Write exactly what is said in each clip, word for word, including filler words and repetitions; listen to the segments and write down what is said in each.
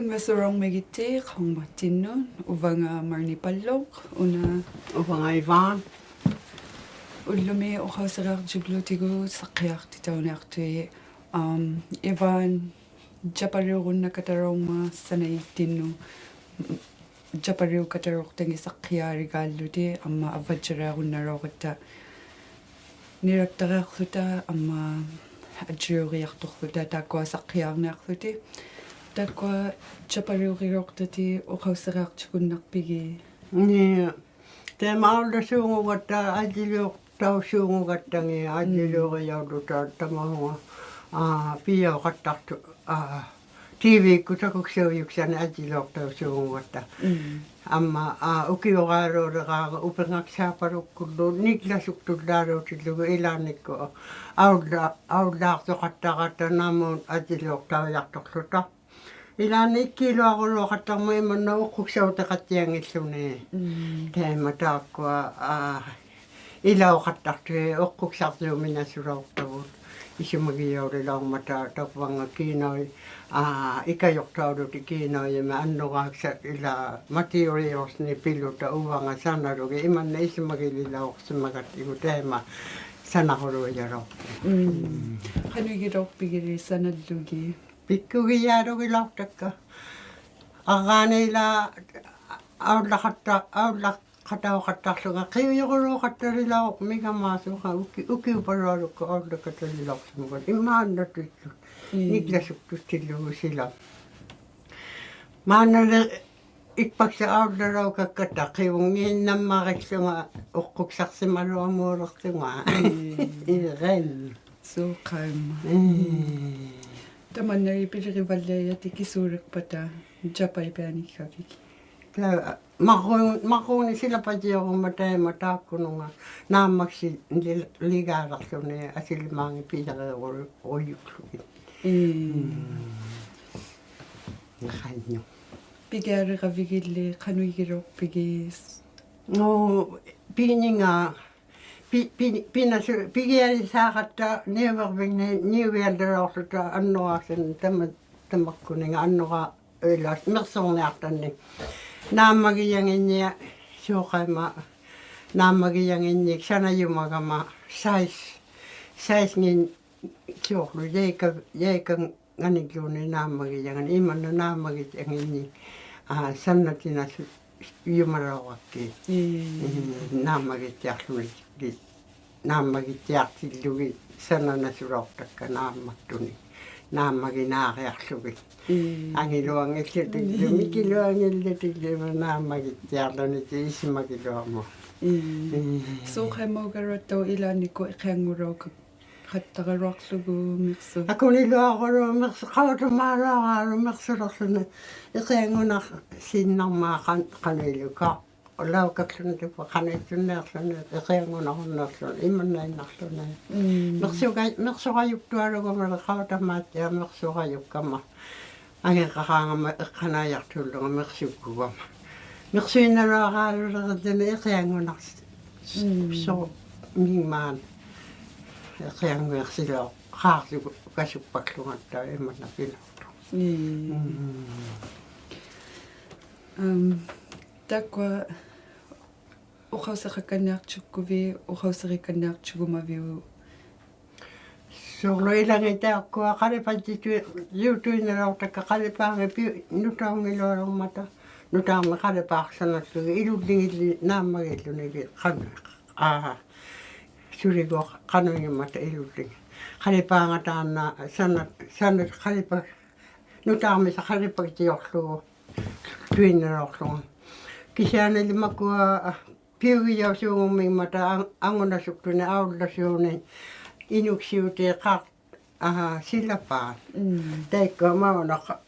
Masurong Megiti, Qhungmatinnun, uvanga Marni Palluk, una uvanga Ivan. Ullumi uqausiriaqtiglutigu saqqiaqtitauniaqtui, um, Ivan, Japariugunnakataraungmat sanayittinnun, Japariukatariuqtangisaqqiyarigaalluti, amma avvajjariagunnaraugatta niraktariaqłuta amma ajjiuriaqtuqłuta taakkua saqqiarniaqłuti. Taakkua Japariugiriuqtati uqausiriaqtigunnaqpigi? Ni, taima aulasuungugatta ajjiliuqtausuungugattangi ajjiliuriauluta tamaunga, aa, pijauqattaqtu, aa, T V-kkut takuksaujuksani ajjiliuqtausuungugatta. Mm. Amma, aa, ukiugaluurigaanga upingaksaapalukkullu niglasuktullaaluutillugu ilaannikkut aula-, aulaaqtuqattaratta namuun ajjiliuqtaujaqtuqłuta. Ilaanni ikkiiluaruluuqattarmat imanna uqquksautiqattianngilluni. Mm. Taima taakkua, aa, ilauqattaqtut uqquksarjuuminasulauqtagut. Isumagijaulilauqmata tavvanga kiinauj-, aa, ikajuqtaulutik kiinaujami annuraaksat ilaa materials-ni piluta uvanga sanalugit imanna isumagililauqsimagatigu taima sanaruluujalauqtugut. Mm. Qanuigilauqpigilli sanallugit? Pikkugijaalugilauqtakka. Arraani ilaa aullaqatta-, aullaq- qatauqattaqłunga qiujuruluuqattalilauqmigamaaq suuqa uki-, ukiupalualukkut aullakatalilauqsimagat imaannatuillu. Mm. Niglasuktuttillugu sila. Maannali ikpaksaq aullalaukakkata qiungiinnammariqłunga uqquksaqsimaluamuuliqłunga. Mm. Iren. Suuqaimma. Mm. Tamanna pilirivalliajat tikisuuliqpata Japai pianikkavik? Ta-, marruun-, marruunni silapajiurumma taima taakkununga naammaksiligaaliqłuni asilimaangit pijariurujukługit. Mm. Mm. Qanyu. Pigiariravigilli qanuigilauqpigit? Nuu, piininga, pi-, pi-, pinasu-, pigiarisaaqatta niuvirvingni niuviallilauqłuta annuraaksanni tama-, tamakkuninga annura- Ilaa, miqsurniaqtanni. Naammagijanginniaq suuqaimma, naammagijanginniik sanajumagama sais, saisngin suurlu, jaika, jaikanganilluunniit naammagijanginniik, imanna naammagijanginniik, aa, sannatinasu-, jumalaugakkit. Mm. Mm, naammagittiaqługit. Naammagittiaqtillugit sananasulauqtakka naammaktunik. Naammaginaariaqługit. Mm. Angiluanngillutillu, mm, mikiluanngillutillu naammagittiaqłuni isumagiluamut. Mm. Mm. Suuqaimaugaluattauq ilaannikkut iqianngunaaqattaraluaqługu miqsu-. Akuniluarulu miqsu-, qautamaalaaralu miqsuliqłuni. Iqianngunaqsinnarmat qan-, qanuiluka. Laukakłuni tuppa qanuitsunniaqłuni, iqianngunarunniaqłuni, imannainnaqłuni. Mm. Miqsuga-, miqsugajuktualugama qautamaattiaq miqsugajukkama. Angiqaqaangama iqqanaijaqtullunga miqsuggugama. Miqsuinnaluaraalulirittani iqianngunaqs-, mm, su-, mingmaan. Iqiannguiqsilauqaaqsugasukpakłungatta imanna pilauqtuq. Mm. Mm. Um, Taakkua uqausiqakkanniaqtukkuvit, uqausirikanniaqtugumaviuk? Suurlu ilangit taakkua qalipajjitu-, jutuinnalauqtakka qalipaangit pi-, nutaungilualungmata, nutaami qalipaaqsanallugit ilullingilli naammagillunigit qan-, aa, sulivuq qanuinngimmata ilullingit. Qalipaanga taanna sana-, sana-, qalipa-, nutaamisa qalipajjiuqługu. Tuinnalauqługu. Kisianili makua piugijausuungumingmata ang-, angunasuktuni aulasuuni inuksiutii qaq-, aa, silapaat. Mm. Taikkua mauna qa-,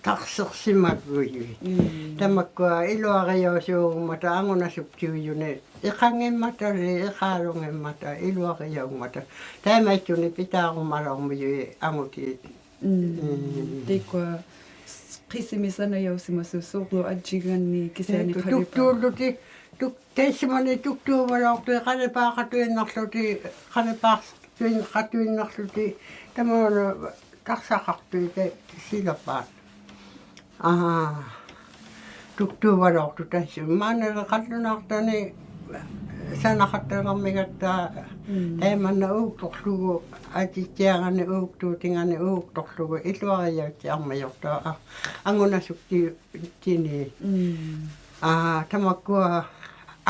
taqsiqsimagujut. Mm. Tamakkua iluarijausuungumata angunasuktiujuni iqanngimmatali iqaalunngimmata iluarijaungmata. Taimaittunik pitaarumalaurmijut angutit. Mm. Mm. Taikkua s-, qisimi sanajausimasut suurlu ajjinganni kisiani qalipaat. Tuktuullutik, tuk-, taissimani tuktuumalauqtuit qalipaaqatuinnaqłutik, qalipaaqtuinnaqłutik, tamauna taqsaqaqtuit, ta-, silapaat. ᐋ, ᑐᒃᑑᕙᓚᐅᖅᑐᑦ ᑕᐃᔅᓱ. ᒫᓐᓇᓕ ᖃᓪᓗᓈᖅᑕᓂ ᓴᓇᖃᑦᑕᓕᕐᒥᒐᑦᑕ, ᒻᒻ. ᑕᐃᒪᓐᓇ ᐆᒃᑐᖅᖢᒍ, ᐊᔾᔨᑦᑎᐊᖓᓂᒃ ᐆᒃᑑᑎᖓᓂᒃ ᐆᒃᑐᖅᖢᒍ, ᐃᓗᐊᕆᔭᐅᑦᑎᐊᕐᒥᔪᖅᑕᐅᖅ, ᐊ, ᐊᖑᓇᓱᒃᑎ- ᑎᓂ. ᒻᒻ. ᐋ, ᑕᒪᒃᑯᐊ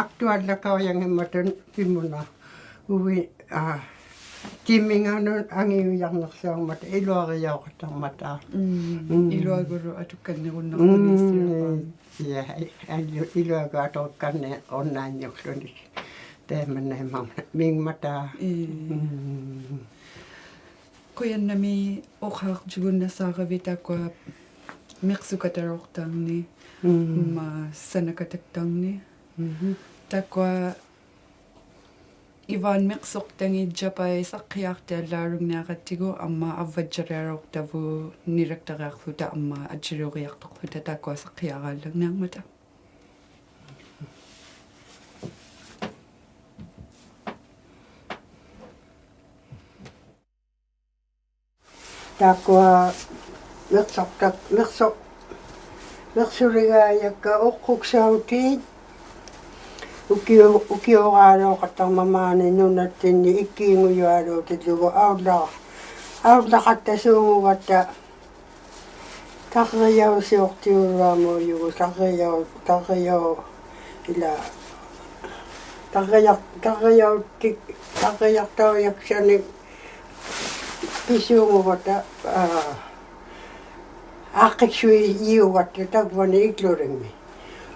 ᐊᒃᑐᐊᓪᓚᑲᐅᔭᙱᒻᒪᑕ ᐱᒧᓇ. ᐅᕕ, ᐋ, ᑎᒥᖓᓄᑦ ᐊᖏᔪᔭᕐᓂᖅᓴᐅᖕᒪᑕ, ᐃᓗᐊᕆᔭᐅᖃᑦᑕᕐᒪᑕ. ᒻᒻ. ᒻᒻ. ᐃᓗᐊᒍᓗ ᐊᑐᒃᑲᓐᓂᕈᓐᓇᖅᑐᓂ ᒻᒻ. ᓯᓚᐹ. ᐄ, ᐊᔾᔪ-, ᐃᓗᐊᒍ ᐊᑐᒃᑲᓐᓂᕈᓐᓇᖓᓗᓂ. ᑕᐃᒪᓐᓇᐃᒻᒪ-, ᒻᒪᑕ. ᐄ. ᒻᒻ. ᖁᔭᓐᓇᒦᒃ ᐅᖃᖅᑎᒍᓐᓇᓵᕋᕕᑦ ᑖᒃᑯᐊ ᒥᖅᓱᑲᑕᓚᐅᖅᑕᕐᓂᒃ, ᒻᒻ. ᒻᒪ ᓴᓇᑲᑕᒃᑕᕐᓂᒃ. ᒻᒻ. ᑖᒃᑯᐊ ᐃᕙᓐ ᒥᖅᓱᖅᑕᖏᑦ ᔭᐸᐃ ᓴᖅᑭᔮᖅᑎᐊᓪᓚᓗᖕᓂᐊᕋᑦᑎᒍ, ᐊᒻᒪ ᐊᕝᕙᔾᔭᕆᐊᓚᐅᖅᑕᕗᑦ ᓂᓚᒃᑕᕆᐊᖅᖢᑕ, ᐊᒻᒪ ᐊᔾᔨᓕᐅᕆᐊᖅᑐᖅᖢᑕ ᑖᒃᑯᐊ ᓴᖅᑭᔮᕌᓪᓚᖕᓂᐊᕐᒪᑕ. ᑖᒃᑯᐊ ᒥᖅᓱᖅᑕ-, ᒥᖅᓱᖅ-, ᒥᖅᓱᓕᒑᔭᒃᑲ ᐅᖅᑯᒃᓴᐅᑏᑦ, ᐅᑭᐅ-, ᐅᑭᐅᕌᓘᖃᑦᑕᕐᒪᑦ ᒫᓂ ᓄᓇᑦᑎᓐᓂ ᐃᒃᑮᖑᔪᐊᓘᑎᓪᓗᒍ ᐊᐅᓪᓚ-, ᐊᐅᓪᓚᖃᑦᑕᓲᖑᒐᑦᑕ ᑕᕐᕆᔭᐅᓯᐅᖅᑎᐅᓗᐊᒨᔪᒍᑦ, ᑕᕐᕆᔭᐅ-, ᑕᕐᕆᔭᐅ-, ᐃᓛ, ᑕᕐᕆᔭᖅ-, ᑕᕐᕆᔭᐅᑎ-, ᑕᕐᕆᔭᖅᑕᐅᔭᒃᓴᓂᒃ ᐱᓲᖑᒐᑦᑕ, ᐋ, ᐋᖅᑭᒃᓱᐃᔨᐅᒐᑦᑕ ᑕᒡᕙᓂ ᐃᒡᓗᓕᖕᒥ.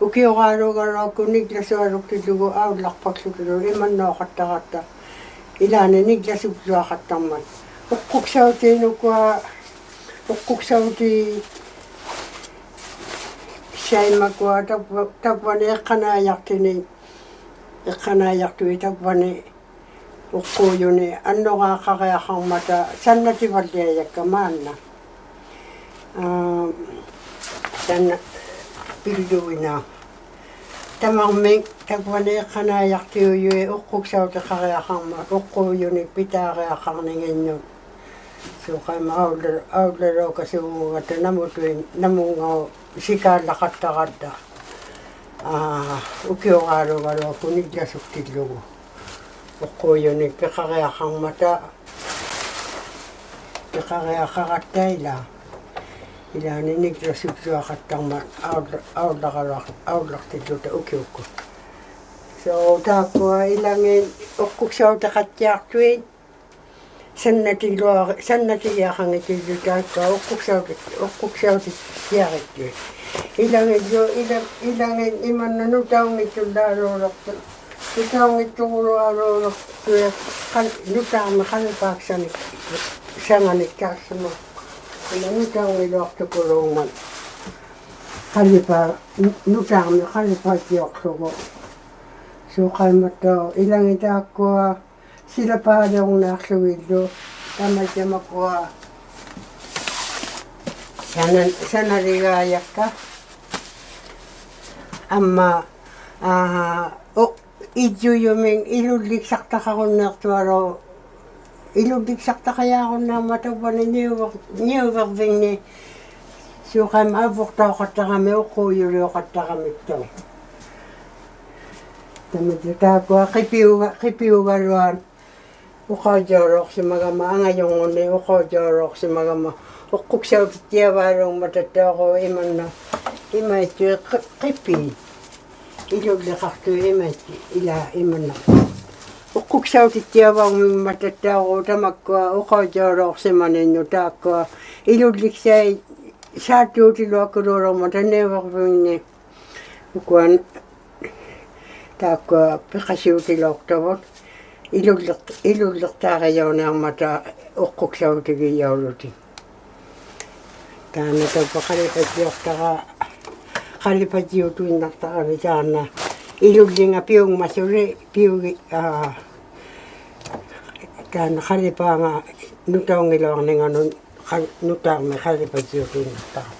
ᐅᑭᐅᕌᓘᒐᓗᐊᒃᑯᑦ ᓂᒡᓚᓱᐊᓗᒃᑎᓪᓗᒍ ᐊᐅᓪᓚᖅᐸᒃᖢᑎᓪᓗ ᐃᒪᓐᓇᐅᖃᑦᑕᕋᑦᑕ. ᐃᓛᓂ ᓂᒡᓚᓱᒡᔪᐊᖃᑦᑕᕐᒪᑦ. ᐅᖅᑯᒃᓴᐅᑏᑦ ᓄᑯᐊ, ᐅᖅᑯᒃᓴᐅᑏᑦ ᓴᐃᒪᒃᑯᐊ ᑕᒡᕙ-, ᑕᒡᕙᓂ ᐃᖅᑲᓇᐃᔭᖅᑎᓂᒃ, ᐃᖅᑲᓇᐃᔭᖅᑐᐃᑦ ᑕᒡᕙᓂ ᐅᖅᑰᔪᓂᒃ ᐊᓐᓄᕌᖃᕆᐊᖃᕐᒪᑕ ᓴᓇᑎᕙᓪᓕᐊᔭᒃᑲ ᒫᓐᓇ. ᐋ, ᓴᓇ-, ᐱᓪᓗᐃᓇ. ᑕᒪᕐᒥᒃ ᑕᒡᕙᓂ ᐃᖅᑲᓇᐃᔭᖅᑎᐅᔪᐃᑦ ᐅᖅᑯᒃᓴᐅᑎᖃᕆᐊᖃᕐᒪᑦ, ᐅᖅᑰᔪᓂᒃ ᐱᑖᕆᐊᖃᕐᓂᖏᓐᓄᑦ. ᓲᖃᐃᒻᒪ ᐊᐅᓪᓚ-, ᐊᐅᓪᓚᓚᐅᑲᓲᖑᒐᑦᑕ ᓇᒧᑐᐃᑦ, ᓇᒧᙵᐅᑉ ᓯᑳᓪᓚᖃᑦᑕᕋᑦᑕ. ᐋ, ᐅᑭᐅᕌᓘᒐᓗᐊᒃᑯᑦ ᓂᒡᓚᓱᒃᑎᓪᓗᒍ. ᐅᖅᑰᔪᓂᒃ ᐱᖃᕆᐊᖃᕐᒪᑕ, ᐱᖃᕆᐊᖃᕋᑦᑕ ᐃᓛ. ᐃᓛᓂ ᓂᒡᓚᓱᒡᔪᐊᖃᑦᑕᕐᒪᑦ ᐊᐅᓪᓚ-, ᐊᐅᓪᓚᕋᓗᐊᖅ-, ᐊᐅᓪᓚᖅᑎᓪᓗᑕ ᐅᑭᐅᒃᑯᑦ. So, ᑖᒃᑯᐊ ᐃᓚᖏᑦ ᐅᖅᑯᒃᓴᐅᑎᖃᑦᑎᐊᖅᑐᐃᑦ, ᓴᓇᑎᓗᐊ-, ᓴᓇᑎᒋᐊᖃᙱᑦᑐᖅ ᑖᒃᑯᐊ ᐅᖅᑯᒃᓴᐅᑎ-, ᐅᖅᑯᒃᓴᐅᑎᑦᑎᐊᕆᑦᑐᐃᑦ. ᐃᓚᖏᑦ ᔪ-, ᐃᓚ-, ᐃᓚᖏᑦ ᐃᒪᓐᓇ ᓄᑕᐅᙱᑦᑐᓪᓚᓘᓕᖅᑐ-, ᓄᑕᐅᙱᑦᑐᕈᓗᐊᓘᓕᖅᑐᐃᑦ ᖃᓪ-, ᓄᑖᒥᒃ ᖃᓕᐸᒃᓴᓂᒃ, ᓴᖓᓂᒃ ᑖᒃᓱᒧᑦ. ᐃᓛ ᓄᑕᐅᙱᓗᐊᖅᑐᑯᓘᖕᒪᑦ. ᖃᓕᐸ-, ᓄ-, ᓄᑖᒥᒃ ᖃᓕᐸᑦᑎᐅᖅᖢᒍ. ᓲᖃᐃᒻᒪᑦᑕᐅᖅ ᐃᓚᖏᑦ ᑖᒃᑯᐊ ᓯᓚᐹᓕᐅᕐᓂᐊᖅᖢᒋᓪᓗ, ᑕᒪᔾᔭᒪᒃᑯᐊ ᓴᓇ-, ᓴᓇᓕᒑᔭᒃᑲ. ᐊᒻᒪ, ᐋ, ᐅ-, ᐃᔾᔪᔪᒥᒃ ᐃᓗᓪᓕᒃᓴᖅᑕᖃᕈᓐᓃᖅᑐᐊᓗ, ᐃᓗᓪᓕᒃᓴᖅᑕᖃᔮᕈᓐᓇᕐᒪᑦ ᑕᕝᕙᓂ ᓂᐅᕕᕐ-, ᓂᐅᕕᕐᕕᖕᓂ, ᓲᖃᐃᒻᒪ ᐊᕗᖅᑕᐅᖃᑦᑕᕋᒥᒃ ᐅᖅᑰᔪᓕᐅᖃᑦᑕᕋᒥᒃ ᑕᐅᖅ. ᑕᒪᔾᔭ ᑖᒃᑯᐊ ᕿᐱᐅᒐ-, ᕿᐱᐅᒐᓗᐊᑦ ᐅᖃᐅᔾᔭᐅᓚᐅᖅᓯᒪᒐᒪ, ᐊᖓᔪᕐᖑᓂᒃ ᐅᖃᐅᔾᔭᐅᓚᐅᖅᓯᒪᒐᒪ, ᐅᖅᑯᒃᓴᐅᑎᑦᑎᐊᕙᓘᖕᒪᑕᑦᑕᐅᖅ ᐃᒪᓐᓇ, ᐃᒪᐃᑦᑐᐃᑦ ᕿ-, ᕿᐲᑦ. ᐃᓗᓪᓕᖃᖅᑐᐃᑦ ᐃᒪᐃᑦᑐᐃᑦ, ᐃᓛ ᐃᒪᓐᓇ. ᐅᖅᑯᒃᓴᐅᑎᑦᑎᐊᕙᓘᖕᒪᑕᑦᑕᐅᖅ ᑕᒪᒃᑯᐊ ᐅᖃᐅᔾᔭᐅᓚᐅᖅᓯᒪᓂᓐᓄᑦ ᑖᒃᑯᐊ ᐃᓗᓪᓕᒃᓴᐃᑦ ᓵᑦᑑᑎᓗᐊᑯᓘᓚᐅᕐᒪᑕ ᓂᐅᕕᕐᕕᖕᓂ. ᐅᑯᐊ ᑖᒃᑯᐊ ᐱᖃᓯᐅᑎᓚᐅᖅᑕᕗᑦ ᐃᓗᓪᓕᖅ-, ᐃᓗᓪᓕᖅᑖᕆᔭᐅᓂᐊᕐᒪᑕ ᐅᖅᑯᒃᓴᐅᑎᒋᔭᐅᓗᑎᒃ. ᑖᓐᓇ ᑕᕝᕙ ᖃᓕᐸᑦᑎᐅᖅᑕᕋ, ᖃᓕᐸᑦᑎᐅᑐᐃᓐᓇᖅᑕᕋᓂ ᑖᓐᓇ ᐃᓗᓪᓕᖓ ᐱᐅᖕᒪᓱᓕ, ᐱᐅᒋ-, ᐋ, ᑖᓐᓇ ᖃᓕᐹᖓ ᓄᑕᐅᙱᓗᐊᕐᓂᖓᓄᑦ ᖃᓪ-, ᓄᑖᒥᒃ ᖃᓕᐸᑦᑎᐅᑐᐃᓐᓇᖅᑕᕋ.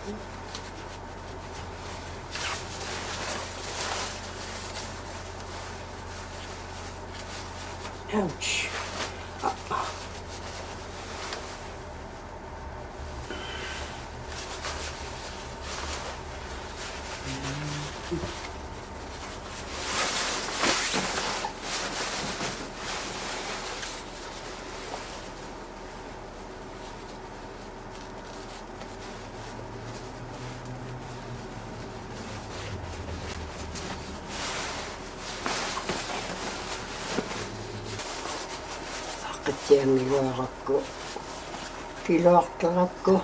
Ouch. ᐋᖅᑭᑦᑎᐊᙱᒍᐊᕋᒃᑯ, ᑭᓗᐊᖅᑎᕋᒃᑯ.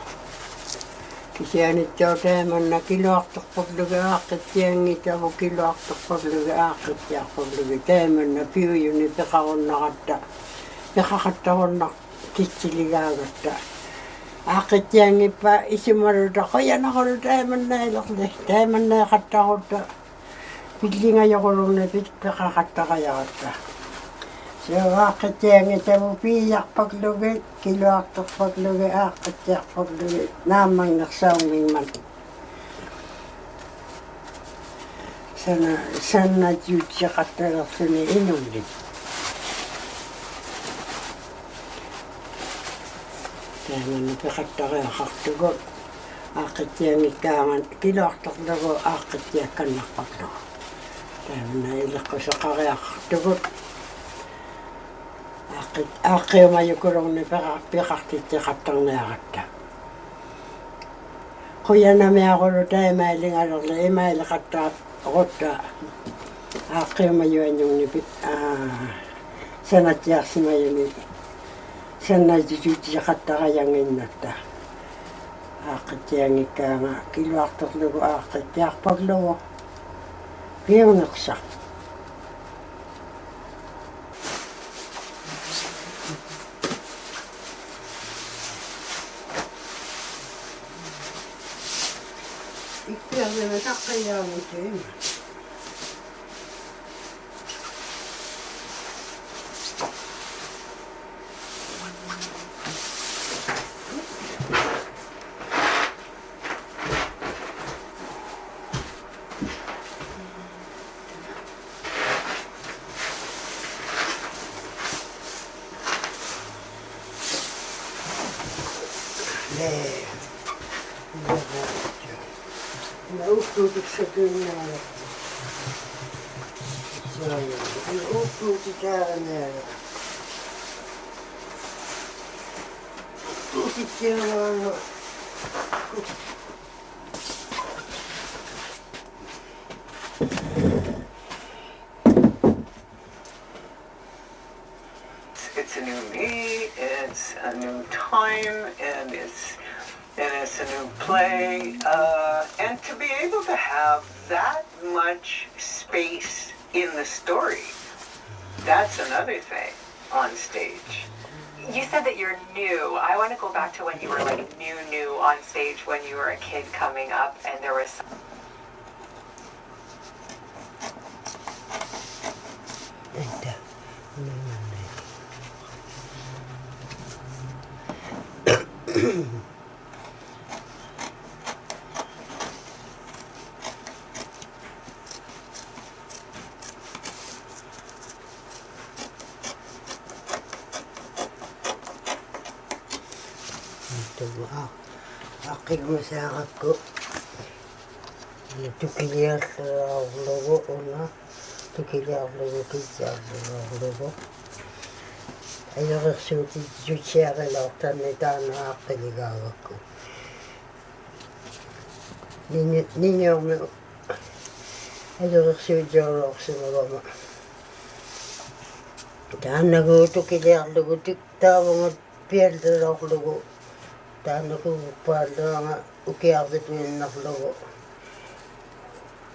ᑭᓯᐊᓂᑦᑕᐅᖅ ᑕᐃᒪᓐᓇ ᑭᓗᐊᖅᑎᖅᐸᒃᖢᒋᑦ ᐋᖅᑭᑦᑎᐊᙱᑕᕗᑦ, ᑭᓗᐊᖅᑎᖅᐸᒃᖢᒋᑦ ᐋᖅᑭᑦᑎᐊᖅᐸᒃᖢᒋᑦ. ᑕᐃᒪᓐᓇ ᐱᐅᔪᓂᒃ ᐱᖃᕈᓐᓇᕋᑦᑕ, ᐱᖃᖃᑦᑕᕈᓐᓇᖅ ᑎᑦᑎᓕᒑᕋᑦᑕ. ᐋᖅᑭᑦᑎᐊᙱᑉᐸᑦ ᐃᓱᒪᓗᑕ ᖁᔭᓇᕈᓗᒃ ᑕᐃᒪᓐᓇᐃᓕᖅᖢᒃ, ᑕᐃᒪᓐᓇᐃᖃᑦᑕᕈᑦᑕ. ᐱᓪᓕᖓᔪᑯᓗᖕᓂᒃ ᐱ-, ᐱᖃᖃᑦᑕᕋᔭᕋᑦᑕ. So ᐋᖅᑭᑦᑎᐊᙱᑕᕗᑦ ᐲᔭᖅᐸᒃᖢᒋᑦ, ᑭᓗᐊᖅᑎᖅᐸᒃᖢᒋᑦ, ᐋᖅᑭᑦᑎᐊᖅᐸᒃᖢᒋᑦ, ᓈᒻᒪᖕᓂᖅᓴᐅᖕᒥᖕᒪᑦ. ᓴᓇ-, ᓴᓇᔾᔪᑦᓯᖃᑦᑕᓕᖅᖢᓂ ᐃᓄᓪᓕ. ᑕᐃᒪᓐᓇ ᐱᖃᑦᑕᕆᐊᖃᖅᑐᒍᑦ, ᐋᖅᑭᑦᑎᐊᙱᒃᑳᖓᑦ ᑭᓗᐊᖅᑎᖅᖢᒍ ᐋᖅᑭᑦᑎᐊᒃᑲᓐᓇᖅᐸᒃᖢᒍ. ᑕᐃᒪᓐᓇ ᐃᓕᖅᑯᓯᖃᕆᐊᖃᖅᑐᒍᑦ. ᐋᖅᑭ-, ᐋᖅᑭᐅᒪᔪᑯᓗᖕᓂᒃ ᐱᖃ-, ᐱᖃᖅᑎᑦᑎᖃᑦᑕᕐᓂᐊᕋᑦᑕ. ᖁᔭᓇᒥᐊᕈᓗᒃ ᑕᐃᒪᐃᓕᖓᓕᖅᖢᒃ, ᐃᒪᐃᓕᖃᑦᑕᕈᑦᑕ ᐋᖅᑭᐅᒪᔪᐊᓐᓄᖕᓂᒃ ᐱ-, ᐋ, ᓴᓇᑦᑎᐊᖅᓯᒪᔪᓂᒃ, ᓴᓇᔾᔪᑦᓯᖃᑦᑕᕋᔭᙱᓐᓇᑦᑕ. ᐋᖅᑭᑦᑎᐊᙱᒃᑳᖓᑦ ᑭᓗᐊᖅᑎᖅᖢᒍ ᐋᖅᑭᑦᑎᐊᖅᐸᒃᖢᒍ. ᐱᐅᓂᖅᓴᖅ. ᐃᒃᐱᐊᕐᕕᒪ ᑕᖅᑲᐃᔮᕐᒪᑕ ᐃᒪ. ᓈ ᐅᒃᑑᑎᒃᓴᖅᑐᐃᓐᓇᕋ. ᓈ ᐅᒃᑑᑎᑕᕋ ᓈ. ᐅᒃᑑᑎᑦᑎᐊᕋ. It's a new me, it's a new time, and it's and it's a new play. Uh, and to be able to have that much space in the story, that's another thing on stage. You said that you're new. I want to go back to when you were like new, new on stage when you were a kid coming up, and there was ᐊᒃ-, ᐊᒃᑭᒪᓵᖃᒃᑯ. ᑐᑭᓕᐊᖅᖢᕐᓗᒍ ᐅᓇ, ᑐᑭᓕᐊᖅᖢᒍ ᑭᓯᐊᖅᖢᕐᓗᒍ. ᐊᔪᕆᖅᓱᑎᑦᑎᐊᕆᓚᐅᖅᑕᕐᓂ ᑖᓐᓇ ᐊᒃᑭᓕᒑᕋᒃᑯ. ᓂᓂ-, ᓂᓂᐅᕐᒥ ᐊᔪᕆᖅᓱᑎᐅᓚᐅᖅᓯᒪᒐᒪ. ᑖᓐᓇᒎᖅ ᑐᑭᓕᐊᖅᖢᒍ ᑎᒃ-, ᑖᕗᖓ ᐱᐊᓪᓚᓚᐅᖅᖢᒍ. ᑖᓐᓇ ᑰᒃᐸᓪᓚᖓ ᐅᑭᐊᕐᕕᑐᐃᓐᓇᖅᖢᒍ.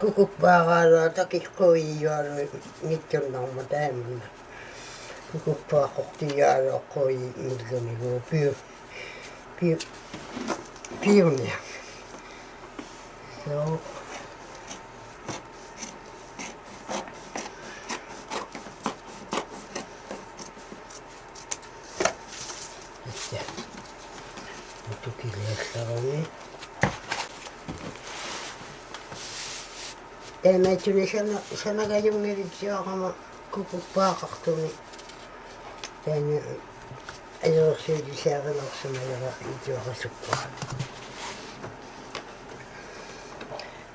ᑯᑯᒃᐹᕌᓗᐊᑦ ᑕᑭᖅᑰᔨᔪᐊᓗᐃᑦ ᖏᑦᑐᓐᓇᕐᒪᑦ ᑕᐃᒪᓐᓇ. ᑯᑯᒃᐹᖅᑯᖅᑎᔪᐊᓗᐃᑦ ᖁᔭᓐᓂᓪᓗᓂᒎᖅ ᐱᐅ-, ᐱᐅ-, ᐱᐅᓂᐊᖅ. So, ᐊᑦᓴ. ᑐᑭᓕᐊᖅᖢᕐᒥ. ᑕᐃᒪᐃᑦᑐᓂ ᓴᓇ-, ᓴᓇᒐᔪᙱᓪᓗᔪᐊᕋᒪ ᑯᑯᑉᐹᖃᖅᑐᓂ. ᑕᐃᓐᓇ ᐊᔪᕐᓱᔪᓯᐊᕆᓚᐅᖅᓯᒪᔭᕋᔪᐊᖅ ᓱᒃᑲ.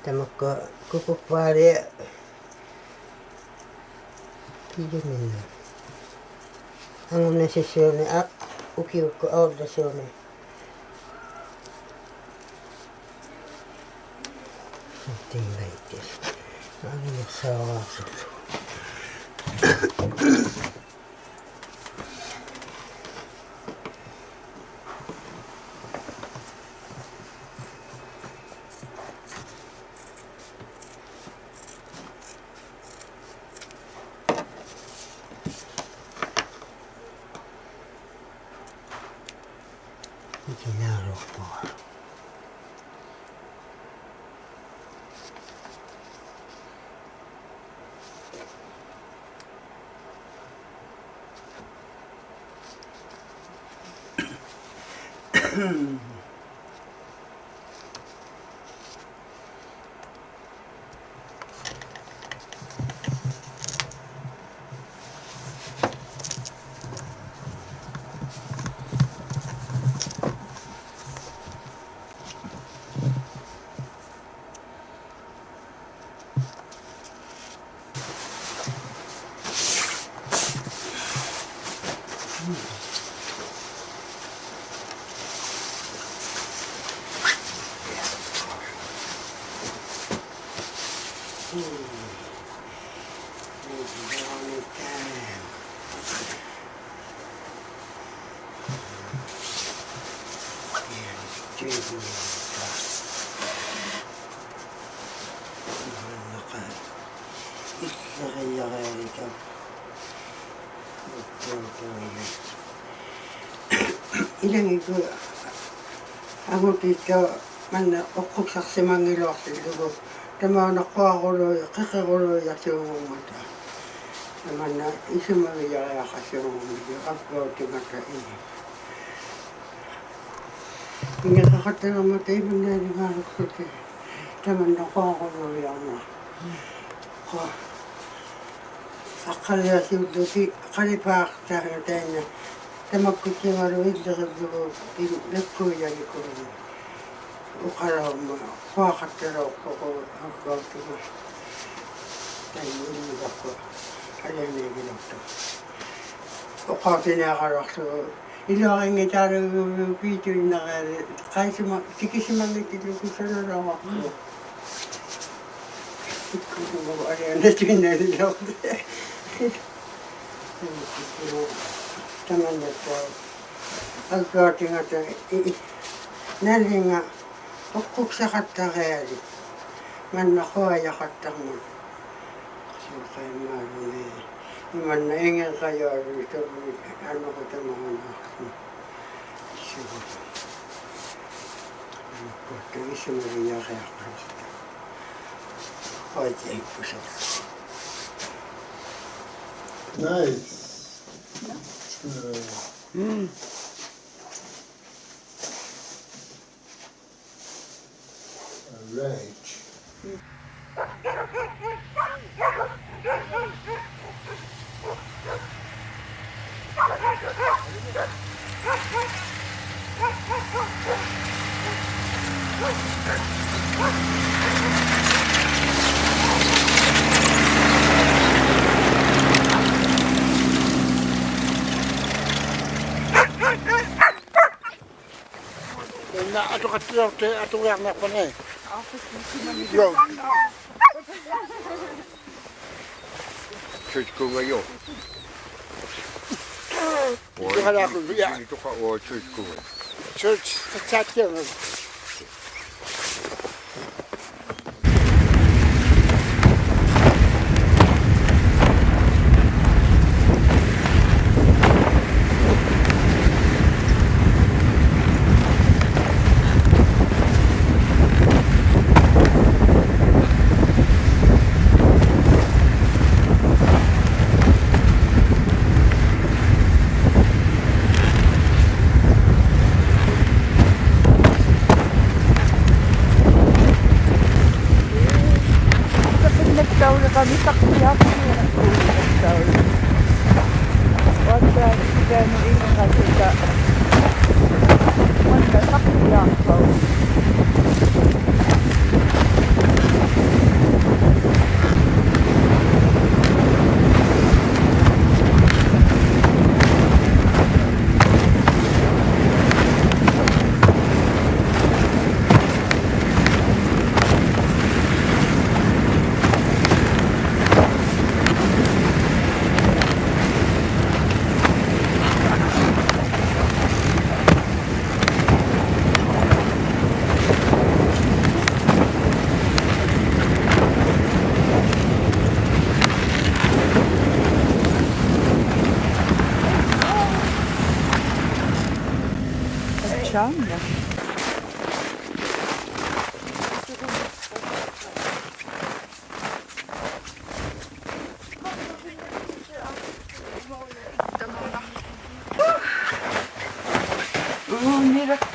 ᑕᒪᒃᑯᐊ ᑯᑯᑉᐹᓕ ᑭᔪᒥᓐᓇ. ᐊᖑᓇᓯᓯᐅᓂ, ᐊ, ᐅᑭᐅᒃᑯᑦ ᐊᐅᓪᓚᓯᐅᓂ. Something like this. ᐊᖑᓇᓱᓚᐅᖅᓱᓪᓗ. ᐃᑭᓐᓇᕈᖅᐳᖓ. ᐃᓚᖏᑦ ᐊᖑᑏᑦᑕᐅᖅ ᒫᓐᓇ ᐅᖅᑯᒃᓴᖅᓯᒪᙱᓗᐊᖅᓯᓪᓗᒍ. ᑕᒪᐅᓇ ᖁᐊᕈᓘ-, ᕿᕿᕈᓘᔭᖅᓯᐅᒍᒻᒪᑕ. ᑕᒪᓐᓇ ᐃᓱᒪᒋᔭᕆᐊᖃᖅᓯᐅᒍᒻᒪᑕ, ᐊᒡᒑᑎᖓᑕ ᐃᓕ. ᐃᖏᕐᕋᖃᑦᑕᕐᒪᑕ ᐃᒪᓐᓇᓂᒃ ᒫᓗᒃᓴᑎᒃ. ᑕᒪᓐᓇ ᖁᐊᕈᓘᔭᕐᒪ. ᖁᐊ. ᐊᖅᑲᓕᐊᓲᖑᓪᓗᑎᒃ ᖃᓕᐹᖅᑕᖓ ᑕᐃᓐᓇ. ᑕᒪᒃᑯᑦᓯᖓᓗ ᐃᓪᓕᕆᓪᓗᒍ ᐱᓐ-, ᓇᒃᑯᔭᓕᑯᓗᒍ. ᐅᖃᓚᐅᕐᒪ ᖁᐊᖃᑦᑕᓚᐅᖅᐳᖅ ᐊᒡᒑᑎᖓ. ᑕᐃᓐᓇ ᐃᓕᓴᖅᑯ ᐊᓕᐊᓇᐃᒋᓚᐅᖅᑐᖅ. ᐅᖃᐅᑎᓂᐊᕋᓗᐊᖅᓱᒍ. ᐃᓗᐊᕆᙱᑖᓗᒍ ᐲᑐᐃᓐᓇᕋᓕ ᖃᐃᓯᒪ-, ᑎᑭᓯᒪᙱᑎᓪᓗᒍ ᓴᓇᓚᐅᕋᖅᑯ. ᐃᒃᑯᒍᒍ ᐊᓕᐊᓇᐃᑐᐃᓐᓇᓕᓚᐅᖅᑐᖅ. ᑕᒪᓐᓇᑦᑕᐅᖅ ᐊᒡᒑᑎᖓᑕ ᐃ-, ᐃ-, ᓇᓕᖓ ᐅᖅᑯᒃᓴᖃᑦᑕᕆᐊᓕᒃ. ᒫᓐᓇ ᖁᐊᔭᖃᑦᑕᕐᒪᑦ. ᓱᖃᐃᒻᒪᓗᓂ. ᐃᒪᓐᓇ ᐃᖏᕐᕋᔪᐊᓗᐃᑦ ᑕᕝᕙᓂ ᐊᓄᕈᑕᒪᕈᓐᓇᖅᑐᖅ. ᓯᕗᓪᓗ. ᐊᓄᒃᑯᑦᑕᐅᖅ ᐃᓱᒪᒋᔭᕆᐊᖃᓚᐅᖅᑕ. ᖁᐊᔭᐃᒃᑯᓴᖅ. Nice. Uh, All right. ᓇ ᐊᑐᖃᑦᑕᓚᐅᖅᑕᐃᑦ ᐊᑐᕆᐊᕐᓇᖅᐸᑦ ᓇᐃ. ᔪ. ᓱᑦᑯᖓᔪ. ᑐᖃᓛᖅᑯᓪᓗ, ᔮ. ᑐᖃ, ᐆ, ᓱᑦᑯᖓ. ᓱᑦ, ᓱᑦ, ᓱᑦ.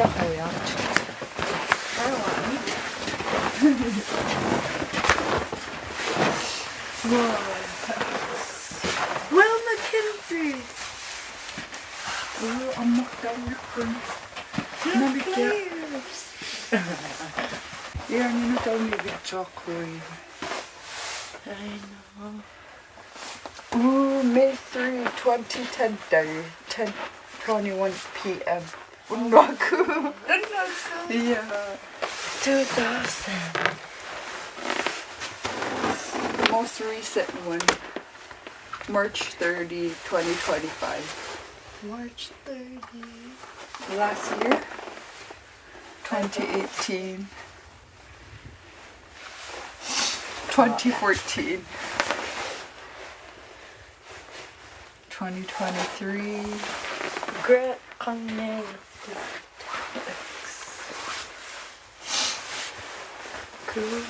Oh, yeah. Whoa. Will McKenzie. Oh, I'm not going to. Let me get. Yeah, I'm not going to be chocolate. I know. Ooh, May three, twenty ten day, ten twenty-one p.m. Unraku. Unraku. Yeah. Two thousand. Most recent one, March thirty, twenty twenty-five. March thirty. Last year, twenty eighteen. Twenty fourteen. Twenty twenty-three. Grant Kanye. Cool.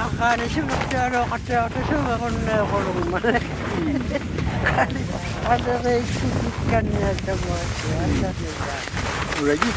Aqaani sivuqtualuuqattiaqtuq suvaqunniuqulungmali. Aliriikkikkanngiatamaattiaq aliriikki. Ready?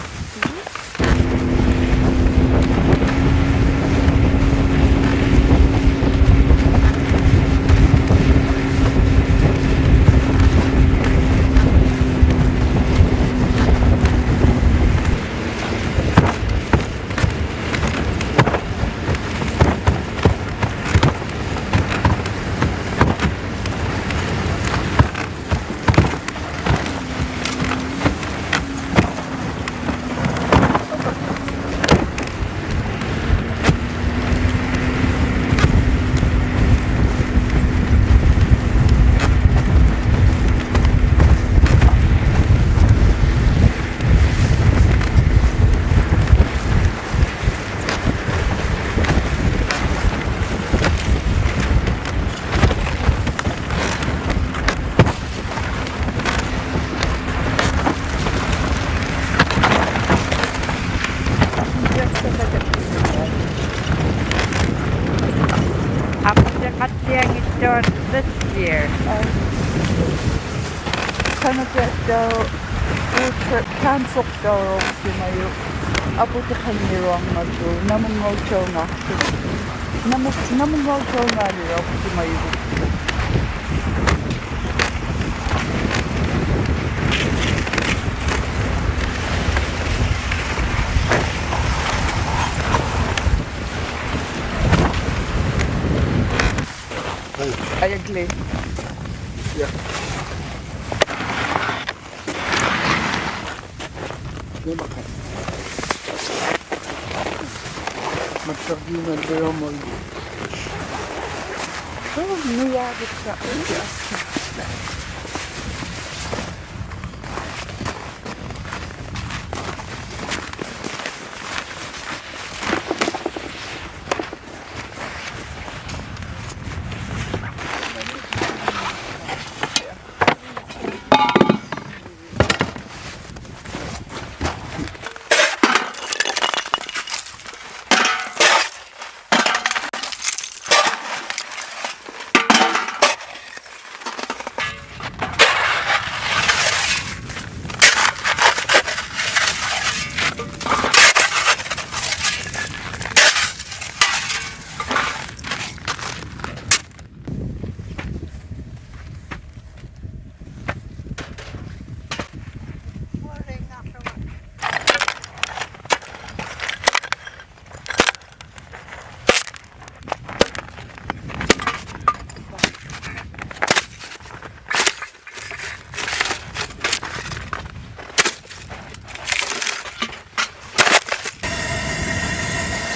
Aputiqattianngittuaq this year. Qanatiattauq road trip cancel-tauruqsimajuq. Aputiqanngiruarmata, namunngaujaungaaqtuq. Namu-, namunngaujaungaaliuqsimajuq. Hey. Ayagli. Yeah. Namakan. Magsagiungan dayamon. Oh, nuyavitsa.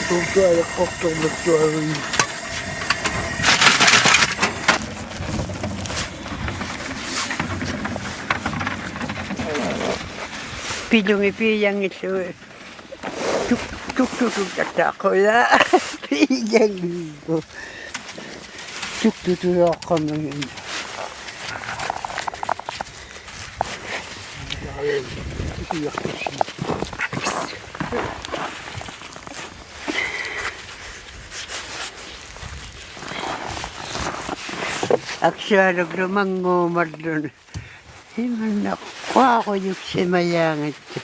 Tuntuayaqqaqtuqmiktuarui. Pilungit piijanngillugu. Tuk, tuk, tuk, tuk, tattaqquja. Piijanngillugu. Tuk, tuk, tuk, tuk, tuk. ᐊᒃᓱᐊᓗᒃᓗ ᒪᙳᒪᓪᓗᓂ. ᐃᒪᓐᓇ ᖁᐊᖁᔪᒃᓯᒪᔮᖓᑦᑕ.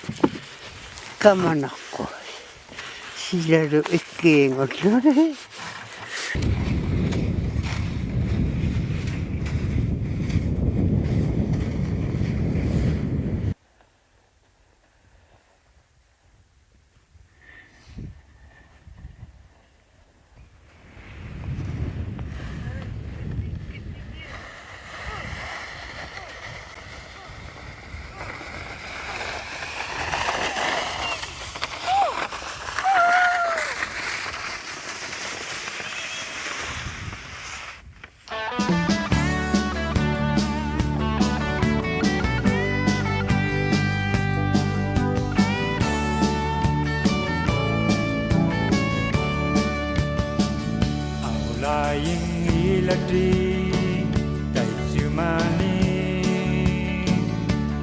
ᑲᒪᓇᖅᑯ. ᓯᓚᓗ ᐃᒃᑮᖑᓪᓗᓂ. ᐊᐅᓚᐃᙱᓚᑎ ᑕᐃᑦᓱᒪᓂ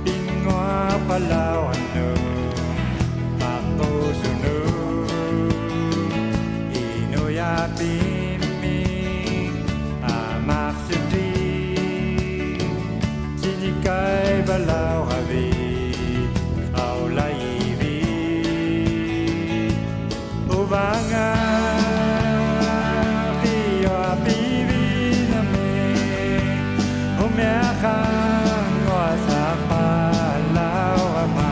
ᐱᙳᐊᐸᓚᐅᕋᓄᑦ ᒪᕐᕉᓱᓄᑦ ᐃᓄᔭᐱᒻᒥ ᐊᒪᖅᓱᑎᒃ ᑎᓂᑲᐃᕙᓚᐅᕋᕕᑦ ᐊᐅᓚᔨᕕᑦ. ᐅᕙᖓ ᕿᔪᐊᐱᕕᓐᓇᒥ ᐅᒥᐊᖃᙳᐊᓴᐸᓚᐅᕋᒪ.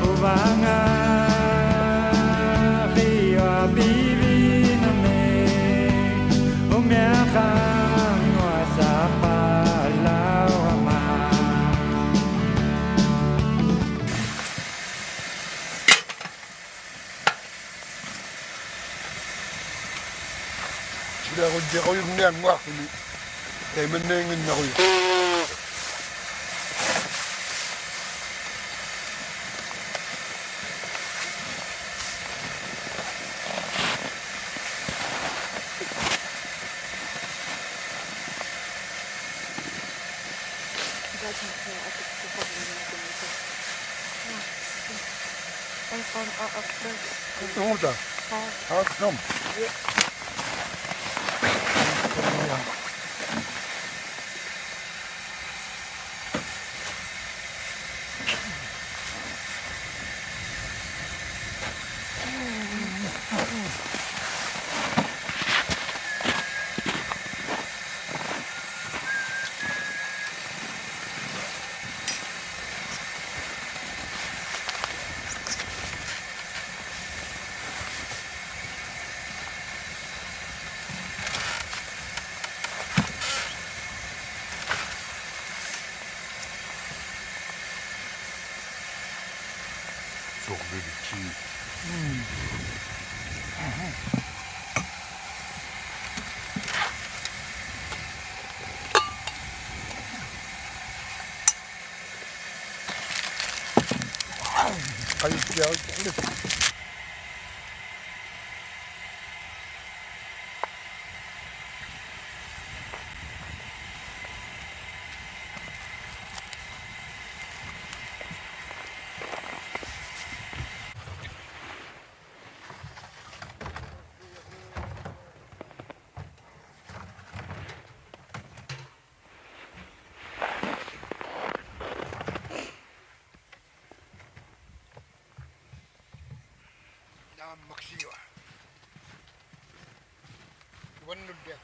ᐅᕙᖓ ᕿᔪᐊᐱᕕᓐᓇᒥ ᐅᒥᐊᖃᙳᐊᓴᐸᓚᐅᕋᒪ. ᓯᓚᒍᓐᓃᖁᔪᖕᓂᐊᙳᐊᖅᑯᓂ. ᑕᐃᒪᓐᓇᐃᙱᓐᓇᖁᔪᖅ. ᓄᑕ. ᖃᖅ ᓄᒻ. ᓈᒻᒪᒃᓯᔪᐊ. ᐅᕙᓐᓄᓪᓕᐊ.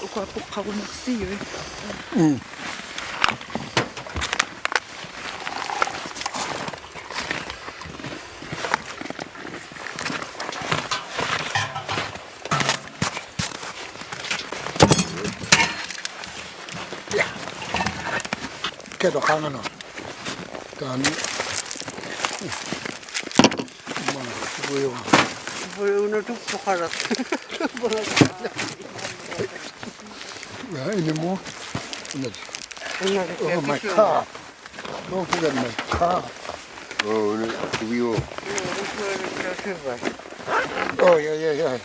ᐅᑯᐊ ᐳᖅᑲᒍᓐᓇᖅᓯᔪᐃ. ᒻᒻ. Kiatu qangana. Taani. Mana, uyu. Uyu, una tuktuqarat. Yeah, anymore? Una. Una, oh my God. Don't forget my car. Oh, no, we all. Oh, yeah, yeah, yeah.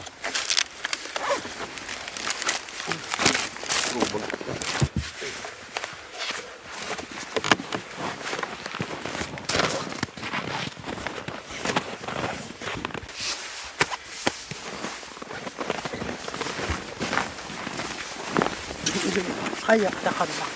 Qayaqtaqarmat.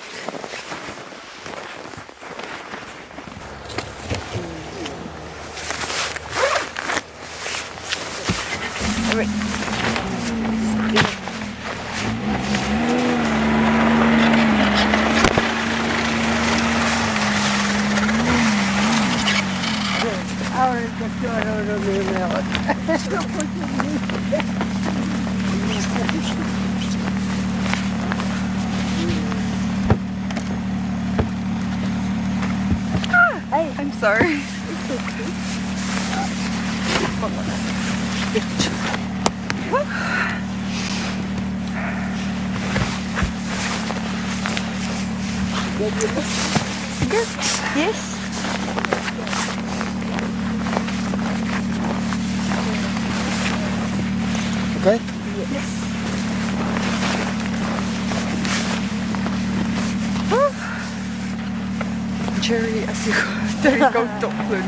Ay. I'm sorry. It's okay. Good. Yes. Okay? Yes. Jerry, asiu, tari kauttuqłun.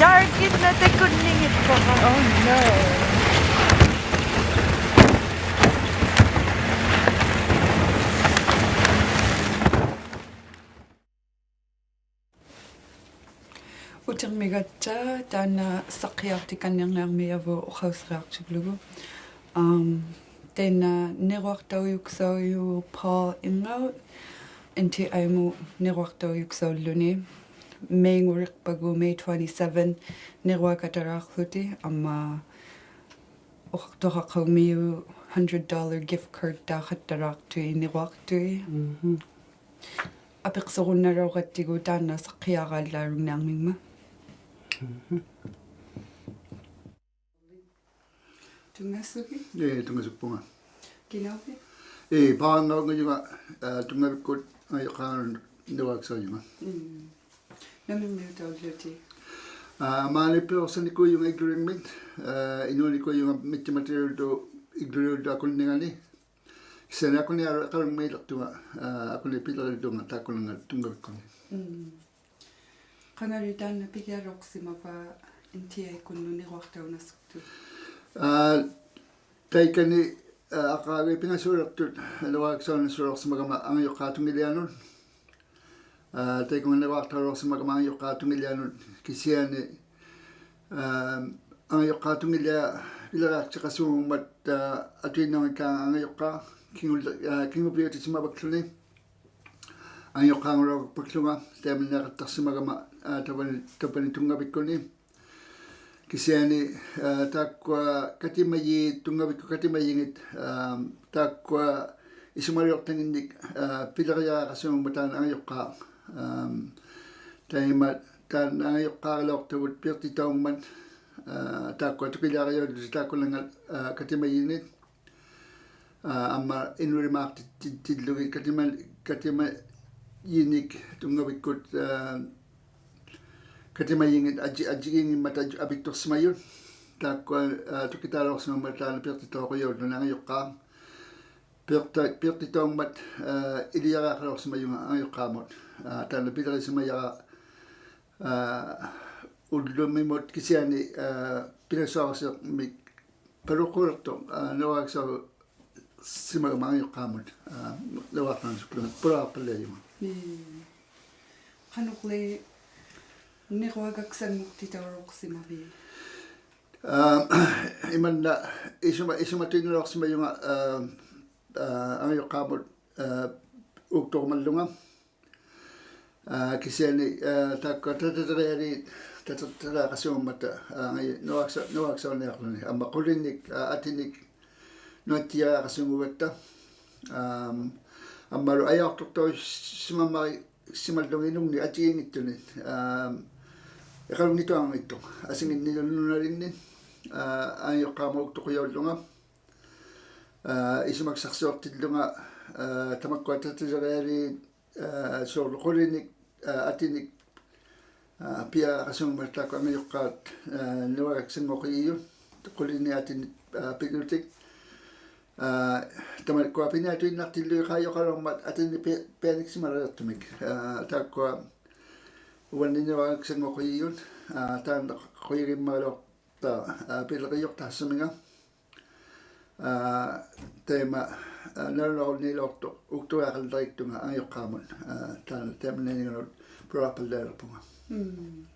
Darkit na takunningit. Oh no. Utirmigatta, taanna saqqiaqtikanniarniarmijavut uqausiriaqtuglugu. Um, taanna niruaqtaujuksaujut Paul Ingaut, N T I-mut niruaqtaujuksauluni. May-nguriqpagu, May twenty-seven, niruaqataraaqłuti, amma uqaqtuqaqaumiut hundred dollar gift card taaqattaraaqtui niruaqtui. Mhm. Apiqsurunnarauqattigu taanna saqqiaqallaarunniarmingmat. Mhm. Tunngasuki? Ii, tunngasukpunga. Kinauvit? Ii, Paul-ngaungajunga, aa, tunngavikkut angajuqqaanut niruaqsaujunga. Mm. Namimmiutaulluti? Aa, maani piruqsanikuujunga Iglulingmit, aa, inuunikuujunga Mittimatilultu Igluliultu akunningani. Kisiani akuniaqalungmiiliqtunga, aa, akuni piliritunga taakkunannga tunngavikkunni. Mm. Qangali taanna pigialuqsimava N T I-kkunnut niruaqtaunasuktut? Aa, taikani, aa, aqaagait pingasuuliqtut niruaqsaunasuuliqsimagama angajuqqaatungilianut. Aa, taikunnga niruaqtauluqsimagama angajuqqaatungilianut kisiani, aa, angajuqqaatungiliat piliriaqtiqasummat, aa, atuinnaunikkaanga angajuqqaat kingu-, aa, kingupiutisimavakłuni. Angajuqqaangulauqpakłunga, taimanniaqattaqsimagama, aa, tavvani, tavvani tunngavikkunni. Kisiani, aa, taakkua katimajiit, tunngavikkut katimajingit, aa, taakkua isumaliuqtanginnik, aa, piliriaqasummat taanna angajuqqaat, aa, taima taanna angajuqqaarilauqtavut piiqtitaungmat, aa, taakkua tukiliarialuutit taakkunannga, aa, katimajinit. Aa, amma inulimaaqtitillugit katima-, katimajinik tunngavikkut, aa, katimajingit ajji-, ajjigingimmat aj-, apiktuqsimajut. Taakkua, aa, tukitaalauqsimammat taanna piiqtitauqujaullutik angajuqqaat. Piiqta-, piiqtitaungmat, aa, ilijariaqalauqsimajunga angajuqqaamut. Aa, taanna pilirisimajara, aa, ullumimut kisiani, aa, pinasuarusiqmik paluqquuliqtuq, aa, niruaqsaussimagama angajuqqaamut, aa, niruaqtaunasukłunga, pulaaqpalliajunga. Ii. Qanuqli niruaqaksannguqtitaulauqsimavit? Aa, imanna isuma-, isumatuinnalauqsimajunga, aa, aa, angajuqqaamut, ᐋ, ᐆᒃᑐᕈᒪᓪᓗᖓ. ᐋ, ᑭᓯᐊᓂ, ᐋ, ᑖᒃᑯᐊ ᑕᑕᓕᕆᐊᓖᑦ, ᑕᑕᓕᕆᐊᖃᓲᖑᒻᒪᑕ, ᐋ, ᖓᐃ ᓄᐊᒃᓴ-, ᓄᐊᒃᓴᐅᓂᐊᕐᓗᓂ. ᐊᒻᒪ ᖁᓕᓂᒃ, ᐋ, ᐊᑎᓂᒃ, ᓄᐊᑦᑎᐊᕆᐊᖃᓲᖑᒐᑦᑕ. ᐋᒻ, ᐊᒻᒪᓗ ᐊᔭᐅᖅᑐᖅᑕᐅᓯᒪᒻᒪᕆᒃᓯᒪᓪᓗᖓ ᐃᓄᖕᓂᒃ ᐊᔾᔨᒌᙱᑦᑐᓂᒃ. ᐋᒻ, ᐃᖃᓗᖕᓂᑐᐊᖑᙱᑦᑐᖅ. ᐊᓯᖏᓐᓂᓗ ᓄᓇᓕᖕᓂ, ᐋ, ᐊᖓᔪᖅᑳᒧᑦ ᐅᒃᑐᖁᔭᐅᓪᓗᖓ. ᐋ, ᐃᓱᒪᒃᓴᖅᓯᐅᖅᑎᓪᓗᖓ, ᐋ, ᑕᒪᒃᑯᐊ ᑕᑕᓕᕆᐊᓖᑦ, ᐋ, ᓲᕐᓗ ᖁᓕᓂᒃ, ᐋ, ᐊᑎᓂᒃ, ᐋ, ᐱᐊᕆᐊᖃᓲᖑᒻᒪᑕ ᑖᒃᑯᐊ ᐊᖓᔪᖅᑳᑦ, ᐋ, ᓄᐊᒐᒃᓴᙳᕿᔨᔪᑦ, ᖁᓕᓂᒃ ᐊᑎᓂᒃ, ᐋ, ᐱᓪᓗᑎᒃ. ᐋ, ᑕᒪᒃᑯᐊ ᐱᓂᐊᑐᐃᓐᓇᖅᑎᓪᓗ ᐃᖃᔪᖃᓗᒻᒪᑦ ᐊᑎᓂᒃ ᐱ-, ᐱᐊᓂᒃᓯᒪᓕᕆᖅᑐᒥᒃ. ᐋ, ᑖᒃᑯᐊ ᐅᕙᓐᓂᒃ ᓄᐊᒐᒃᓴᙳᕿᔨᔪᑦ, ᐋ, ᑖᓐᓇ ᖁᔭᒋᒻᒪᓗ ᑕ, ᐋ, ᐱᓕᕆᔪᖅᑕᖅᓯᒪᖓ. ᐋ, ᑕᐃᒪ, ᐋ, ᓇᓗᓇᕈᓐᓃᓚᐅᖅᑐᖅ ᐅᒃᑐᕆᐊᖃᓪᓚᕆᒃᑐᖓ ᐊᖓᔪᖅᑳᒧᑦ, ᐋ, ᑖᓐ-, ᑕᐃᒪᓐᓇᐃᓂᖓᓄᑦ ᐳᓛᖅᐸᓪᓚᓕᖅᐳᖓ. ᒻᒻ.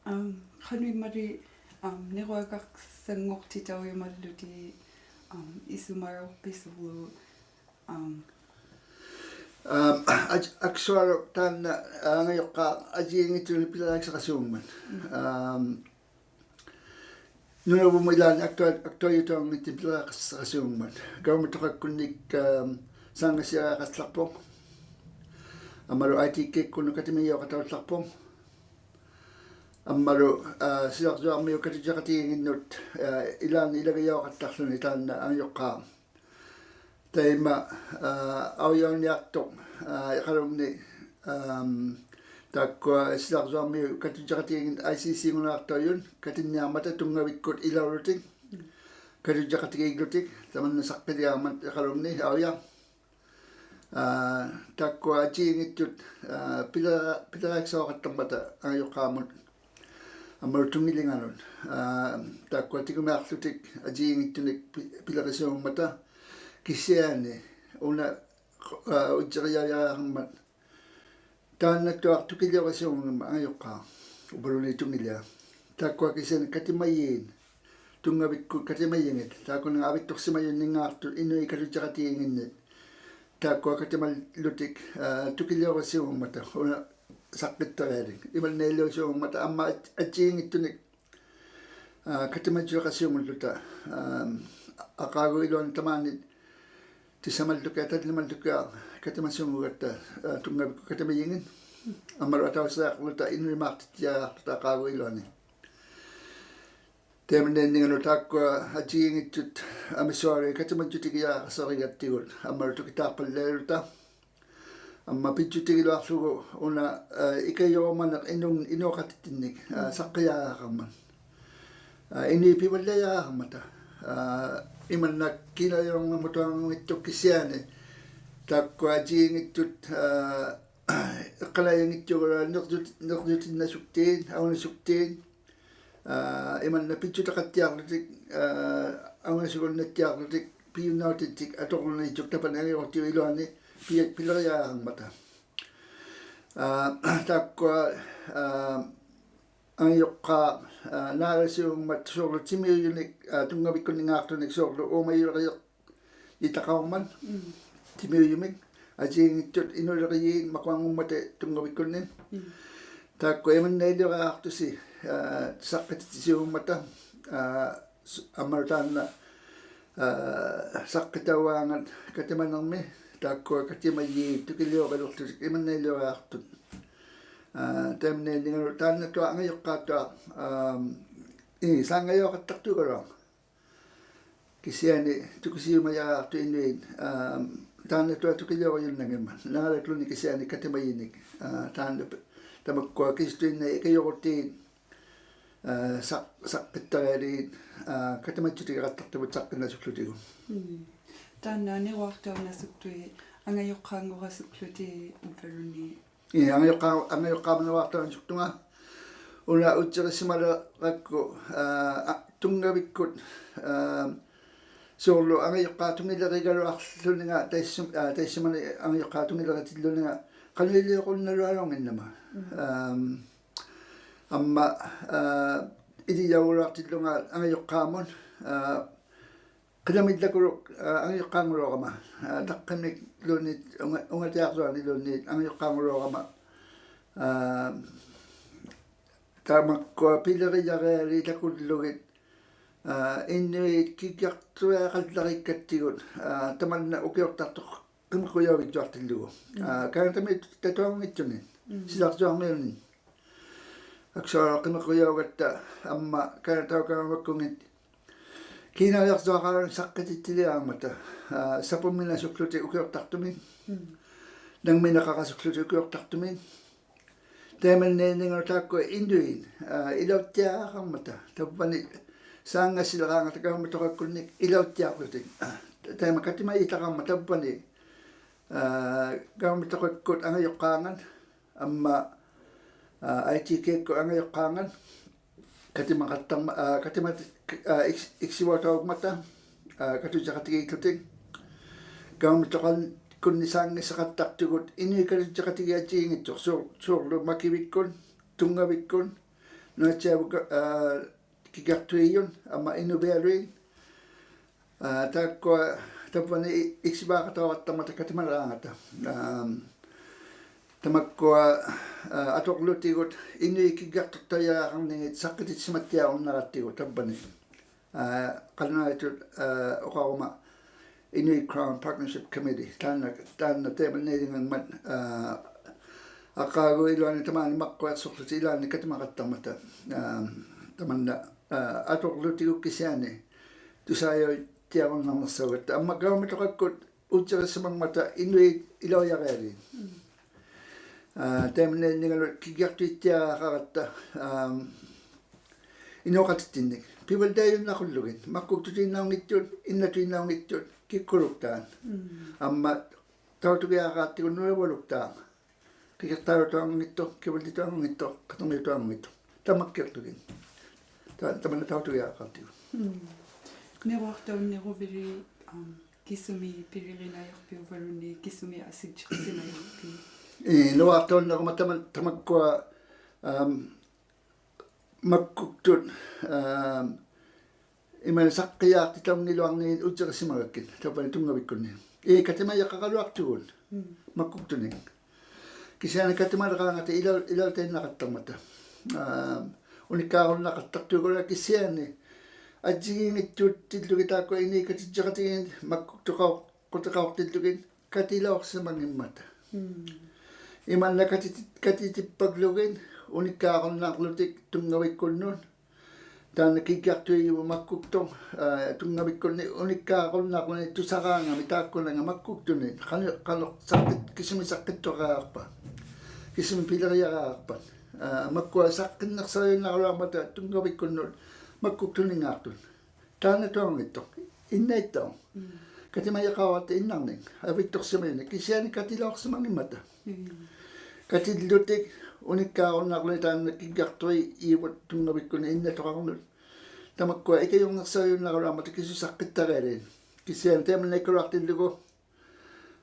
ᐊᒻ, ᖃᓄᐃᒻᒪᓕ, ᐊᒻ, ᓂᕈᐊᒐᒃᓴᙳᖅᑎᑕᐅᔪᒪᓪᓗᑎᑦ, ᐊᒻ, ᐃᓱᒪᔪᖅᐱᓲᓪᓗ, ᐊᒻ, ᐊᒻ, ᐊᒃ-, ᐊᒃᓱᐊᓗᒃ ᑖᓐᓇ, ᐋ, ᐊᖓᔪᖅᑳᖅ ᐊᔾᔨᒌᙱᑦᑐᓂᒃ ᐱᓕᕆᐊᒃᓴᖃᓲᖑᒻᒪᑦ. ᒻᒻ. ᐊᒻ, ᓄᓇᕗᒻᒧᑦ ᐃᓛᓐᓂ ᐊᒃᑐᐊ-, ᐊᒃᑐᐊᔪᑕᐅᙱᑦᑐᓂᒃ ᐱᓕᕆᐊᒃᓴᖃᓲᖑᒻᒪᑦ. ᒐᐅᒪᑐᖃᒃᑯᓐᓂᒃ, ᐊᒻ, ᓵᙵᓯᐊᕆᐊᖃᓪᓚᖅᐳᖅ. ᐊᒻᒪᓗ ᐊᐃ ᑏ ᑭᒃᑯᓐᓄᑦ ᑲᑎᒪᔨᔭᐅᖃᑕᐅᓪᓚᖅᐳᖅ. ᐊᒻᒪᓗ, ᐋ, ᓯᓚᕐᔪᐊᕐᒥᐅᑉ ᑲᑐᔾᔨᖃᑎᒋᖏᓐᓄᑦ, ᐋ, ᐃᓛᓐᓂ ᐃᓚᒋᔭᐅᖃᑦᑕᖅᖢᓂ ᑖᓐᓇ ᐊᖓᔪᖅᑳᖅ. ᑕᐃᒪ, ᐋ, ᐊᐅᔭᐅᓂᐊᖅᑐᖅ, ᐋ, ᐃᖃᓗᖕᓂ, ᐊᒻ, ᑖᒃᑯᐊ ᓯᓚᕐᔪᐊᕐᒥᐅᑉ ᑲᑐᔾᔨᖃᑎᒋᖏᓐ ᐊᐃ ᓯ ᓯ-ᖑᓂᐊᖅᑕᐅᔪᑦ, ᑲᑎᓐᓂᐊᕐᒪᑕ ᑐᙵᕕᒃᑯᑦ ᐃᓚᐅᓗᑎᒃ, ᑲᑐᔾᔨᖃᑎᒌᒡᓗᑎᒃ, ᑕᒪᓐᓇ ᓴᖅᑭᓕᐊᕐᒪᑦ ᐃᖃᓗᖕᓂ ᐊᐅᔭᖅ. ᐋ, ᑖᒃᑯᐊ ᐊᔾᔨᒌᙱᑦᑐᑦ, ᐋ, ᐱᓕ-, ᐱᓕᕆᐊᒃᓴᐅᖃᑦᑕᕐᒪᑕ ᐊᖓᔪᖅᑳᒧᑦ. ᐊᒻᒪᓗ ᑐᖏᓕᖓᓄᑦ. ᐋ, ᑖᒃᑯᐊ ᑎᒍᒥᐊᖅᖢᑎᒃ ᐊᔾᔨᒌᙱᑦᑐᓂᒃ ᐱ-, ᐱᓕᕆᓲᖑᒻᒪᑕ. ᑭᓯᐊᓂ ᐅᓇ, ᐋ, ᐅᔾᔨᕆᔭᕆᐊᖃᕐᒪᑦ. ᑖᓐᓇᑐᐊᖅ ᑐᑭᓕᐅᕆᓲᖑᒻᒪᑦ ᐊᖓᔪᖅᑳᖅ. ᐅᕝᕙᓘᓐᓃᑦ ᑐᖏᓕᐊᑦ. ᑖᒃᑯᐊ ᑭᓯᐊᓂ ᑲᑎᒪᔩᑦ. ᑐᙵᕕᒃᑯᑦ ᑲᑎᒪᔨᖏᑦ. ᑖᒃᑯᓂᖓ ᐊᕕᑦᑐᖅᓯᒪᔪᓐᓂᙶᖅᑐᑦ ᐃᓄᐃᑦ ᑲᑐᔾᔨᖃᑎᒋᖏᓐᓂᒃ. ᑖᒃᑯᐊ ᑲᑎᒪᓪᓗᑎᒃ, ᐋ, ᑐᑭᓕᐅᕆᓲᖑᒻᒪᑕ ᐅᓇ ᓴᖅᑭᑦᑕᕆᐊᓕᒃ. ᐃᒪᓐᓇᐃᓕᐅᓲᖑᒻᒪᑕ ᐊᒻᒪ ᐊᔾ-, ᐊᔾᔨᒌᙱᑦᑐᓂᒃ, ᐋ, ᑲᑎᒪᔾᔪᖃᓲᖑᓪᓗᑕ, ᐋ, ᐊᖃᒍ ᐃᓗᐊᓂ ᑕᒫᓂ ᑎᓴᒪᓪᓗᑭᐊᖅ, ᑕᓪᓕᒪᓪᓗᑭᐊᖅ, ᑲᑎᒪᓲᖑᒐᑦᑕ, ᐋ, ᑐᙵᕕᒃᑯᑦ ᑲᑎᒪᔨᖏᑦ. ᐊᒻᒪᓗ ᐊᑕᐅᓯᕆᐊᖅᖢᑕ ᐃᓄᐃᑦ ᒫᖅᑎᑦᑎᐊᕆᐊᖅᖢᑕ ᐊᖃᒍ ᐃᓗᐊᓂ. ᑕᐃᒪᓐᓇᐃᓐᓂᖓᓄᑦ ᑖᒃᑯᐊ ᐊᔾᔨᒌᙱᑦᑐᑦ ᐊᒥᓱᐊᓗᐃᑦ ᑲᑎᒪᔾᔪᑎᒋᔭᕋᓱᕆᒐᑦᑎᒍᑦ, ᐊᒻᒪᓗ ᑐᑭᑖᖅᐸᓪᓚᐃᓗᑕ. ᐊᒻᒪ ᐱᔾᔪᑎᒋᓗᐊᖅᖢᒍ ᐅᓇ, ᐋ, ᐃᑲᔪᕈᒪᓂᖅ ᐃᓄᓐ-, ᐃᓅᖃᑎᑦᑎᓐᓂᒃ, ᐋ, ᒻᒻ. ᓴᖅᑭᔮᕋᒪ. ᐋ, ᐃᓄᐃᑦ ᐱᕙᓪᓚᔭᕋᒪᑕ. ᐋ, ᐃᒪᓐᓇ ᑭᓇᓕᐅᕐᖓᒧᑐᐊᖑᙱᑦᑐᖅ ᑭᓯᐊᓂ. ᑖᒃᑯᐊ ᐊᔾᔨᒌᙱᑦᑐᑦ, ᐋ, ᐃᖅᑲᓇᐃᔭᙱᑦᑐᒐᓗᐊᖅ ᓂᕐᔪᑎ-, ᓂᕐᔪᑎᓐᓇᓱᒃᑏᑦ, ᐊᐅᓇᓱᒃᑏᑦ. ᐋ, ᐃᒪᓐᓇ ᐱᔾᔪᑕᖃᑦᑎᐊᖅᖢᑎᒃ, ᐋ, ᐊᐅᓇᓱᒍᓐᓇᑦᑎᐊᖅᖢᑎᒃ, ᐱᔪᓐᓇᐅᑎᑦᑎᒃ, ᐊᑐᕐᓗᓐᓃᑦᑐᒃ ᑕᐸᓐ ᐊᖏᕈᑎᐅᑉ ᐃᓗᐊᓂ, ᐱ-, ᐱᓕᕆᔭᕋᒪᑕ. ᐋ, ᑖᒃᑯᐊ, ᐋ, ᐊᖓᔪᖅᑳᖅ, ᐋ, ᓈᓚᓯᐅᒻᒪᑦ ᓲᕐᓗ ᑎᒥᐅᔪᓂᒃ, ᐋ, ᑐᙵᕕᒃᑯᓐᓂᙶᖅᑐᓂᒃ ᓲᕐᓗ ᐆᒪᔪᓕᕆᔨᑕᖃᐅᒻᒪᑦ. ᒻᒻ. ᑎᒥᐅᔪᒥᒃ, ᐊᔾᔨᒌᙱᑦᑐᑦ ᐃᓄᓕᕆᔩᑦ ᒪᑯᐊᖑᒻᒪᑕ ᑐᙵᕕᒃᑯᓐᓂ. ᒻᒻ. ᑖᒃᑯᐊ ᐃᒪᓐᓇᐃᓕᐅᕆᐊᖅᑐᓯ, ᐋ, ᓴᖅᑭᑎᑦᓯᐅᒻᒪᑕ, ᐋ, ᓱ-, ᐊᒻᒪᓗ ᑖᓐᓇ, ᐋ, ᓴᖅᑭᑕᐅᔪᖓᑦ ᑲᑎᒪᓂᕐᒥ, ᑖᒃᑯᐊ ᑲᑎᒪᔩᑦ ᑐᑭᓕᐅᕆᓕᖅᖢᑎᒃ ᐃᒪᓐᓇᐃᓕᐅᕆᐊᖅᑐᑦ. ᐋ, ᑕᐃᒪᓐᓇᐃᓐᓂᖓᓄᑦ ᑖᓐᓇᑐᐊᖅ ᐊᖓᔪᖅᑳᑦᑐᐊᖅ, ᐋ, ᐄ, ᓵᙵᔭᐅᖃᑦᑕᖅᑐᒐᓗᐊᖅ. ᑭᓯᐊᓂ ᑐᑭᓯᐅᒪᔭᕆᐊᖅᑐᑦ ᐃᓄᐃᑦ, ᐋ, ᑖᓐᓇᑐᐊᖅ ᑐᑭᓕᐅᕆᔪᓐᓇᙱᒻᒪᑦ. ᓇᓚᒃᖢᓂ ᑭᓯᐊᓂ ᑲᑎᒪᔨᓂᒃ. ᐋ, ᑖᓐᓇ ᑕᒪᒃᑯᐊ ᑭᓱᑐᐃᓐᓇᐃᑦ ᐃᑲᔪᕈᑏᑦ, ᐋ, ᓴᖅ-, ᓴᖅᑭᑦᑕᕆᐊᓖᑦ, ᐋ, ᑲᑎᒪᔾᔪᑎᒋᖃᑦᑕᖅᑕᕗᑦ ᓴᖅᑭᓐᓇᓱᒃᖢᑎᒍ. ᒻᒻ. ᑖᓐᓇ ᓂᕈᐊᖅᑕᐅᓇᓱᒃᑐᐃᑦ ᐊᖓᔪᖅᑳᙳᕋᓱᒃᖢᑎᒃ ᐅᕝᕙᓘᓐᓃᑦ. ᐄ, ᐊᖓᔪᖅᑳ-, ᐊᖓᔪᖅᑳᒧᑦ ᓂᕈᐊᖅᑕᐅᓇᓱᒃᑐᖓ. ᐅᓇ ᐅᔾᔨᕆᓯᒪᓕᕋᒃᑯ, ᐋ, ᐊ, ᑐᙵᕕᒃᑯᑦ, ᐋ, ᓲᕐᓗ ᐊᖓᔪᖅᑳᖅ ᑐᙱᓕᕆᒐᓗᐊᖅᖢᓂᖓ ᑕᐃᔅᓱᒪ-, ᐋ, ᑕᐃᔅᓱᒪᓂ ᐊᖓᔪᖅᑳᖅ ᑐᙱᓕᕆᑎᓪᓗᓂᖓ ᖃᓄᐃᓕᐅᕈᓐᓇᓗᐊᓘᙱᓐᓇᒪ. ᒻᒻ. ᐋᒻ, ᐊᒻᒪ, ᐋ, ᐃᓕᔭᐅᒐᓗᐊᖅᑎᓪᓗᖓ ᐊᖓᔪᖅᑳᒧᑦ, ᐋ, Qilamillakuluk, aa, angajuqqaangulurama. Aa, taqqamikluunniit, unga-, ungatiaqluaniluunniit angajuqqaangulurama. Aa, tamakkua pilirijarialilakullugit, aa, inuit kiggartuiaqallarikkattigut, aa, tamanna ukiuqtaqtuq qimirrujaavigjuaqtillugu. Mm. Aa, Kanatamiittup tatuarunngittunin. Mm. Silarjuarmiunin. Aksuaraq qimirrujaugatta amma Kanataup kangarumakkungit. Kiinaujaqtuaqarunnik saqqitittiliarmata. Aa, sapumminasukłutik ukiuqtaqtumin. Mm. Nangminaqaqasukłutik ukiuqtaqtumin. Taimannainningalu taakkua inuit, aa, ilauttiaqarmata. Tavvani saangasileraangata government-uqakkunnik ilauttiaqłutik. Taima katimajitaqarmat tavvani, aa, government-uqakkut angajuqqaangat, amma, aa, I T K-kkut angajuqqaangat, katimaqattarma-, aa, katimat-, aa, iks-, iksivuataugmata, aa, katujjaqatigiiktlutik. Government-uqakkunni saanngissaqattaqtugut inuit katujjaqatigiit ajjigiinngittuq, suur-, suurlu Makivikkut, Tunngavikkut, Nunatsiavut, aa, kiggartuijut, amma Inuvialuit. Aa, taakkua tavvani i-, iksivaaqatauqattarmata katimaleraangata. Aa, tamakkua, aa, atuqłutigut inuit kiggartuqtaujariaqarningit saqqititsisimattiarunnarattigut tavvani. Aa, qanunaitut, aa, uqaruma Inuit Crown Partnership Committee. Taanna, taanna taimannailingangmat, aa, aqaagu iluani tamaani maqquiqsuqłutik ilaanni katimaqattarmata. Aa, tamanna, aa, atuqłutigut kisiani tusaajauttiarunnarniqsaugatta. Amma government-uqakkut ujjirisimangmata inuit ilaujarialiit. Mm. Aa, taimannainningalu kiggartuittiaqaratta, aa, inuuqatittinnik. Pivalliajunnaqhullugit. Makkuktutuinnaunngittuq, innatuinnaunngittuq, kikkuluktaat. Mm. Amma tautugiaqaqattigut nulavualuktaaq. Qikiqtaajutuarnanngittuq, kivallituarnanngittuq, qatangijutuarnanngittuq. Tamakkiqtugit. Ta-, tamanna tautugiaqaqattigut. Mm. Niruaqtaunniruvilik, um, kisumi piririnajaqpiuvalunik, kisumi asijjiqsimajaqpit? Ii, niruaqtaunniruma tama-, tamakkua, um, makkuktut, um, imaluunniit saqqijaaqtitaunniluarningit ujjirisimagakkit, tavvani Tunngavikkunni. Ii, katimajaqaraluaqtugut, mm, makkuktunik. Kisiani katimaleraangata ilau-, ilautainnaqattarmata. Aa, unikkaarunnaqattaqtugut kisiani ajjigiinngittuutillugit taakkua inuit katijjaqatigiit makkuktuqauq-, qutiqauqtillugit katilauqsimanngimmata. Mm. Imanna kati-, katitippaklugit unikkaarunnaqłutik Tunngavikkunnut. Taanna kiggartuijuvut makkuktuq, aa, Tunngavikkunni unikkaarunnaqłuni tusaraangami taakkunannga makkuktunit, qanu-, qanuq saqqit-, kisimi saqqittuqariaqarpat, kisimi pilirijariaqarpat. Aa, makkua saqqinniqsaujunnaruarmata Tunngavikkunnut makkuktuninngaaqtut. Taannatuarnanngittuq, innaittauq. Mm. Katimajaqaratta innarnik, avittuqsimajunik, kisiani katilauqsimanngimmata. Mm. Katillutik unikkaarunnaqłuni taanna kiggartuijuvut Tunngavikkunni innatuqarnut. Tamakkua ikajurniqsaujunnaraluarmata kisut saqqittarialiit. Kisiani taimannaikkaluaqtillugu,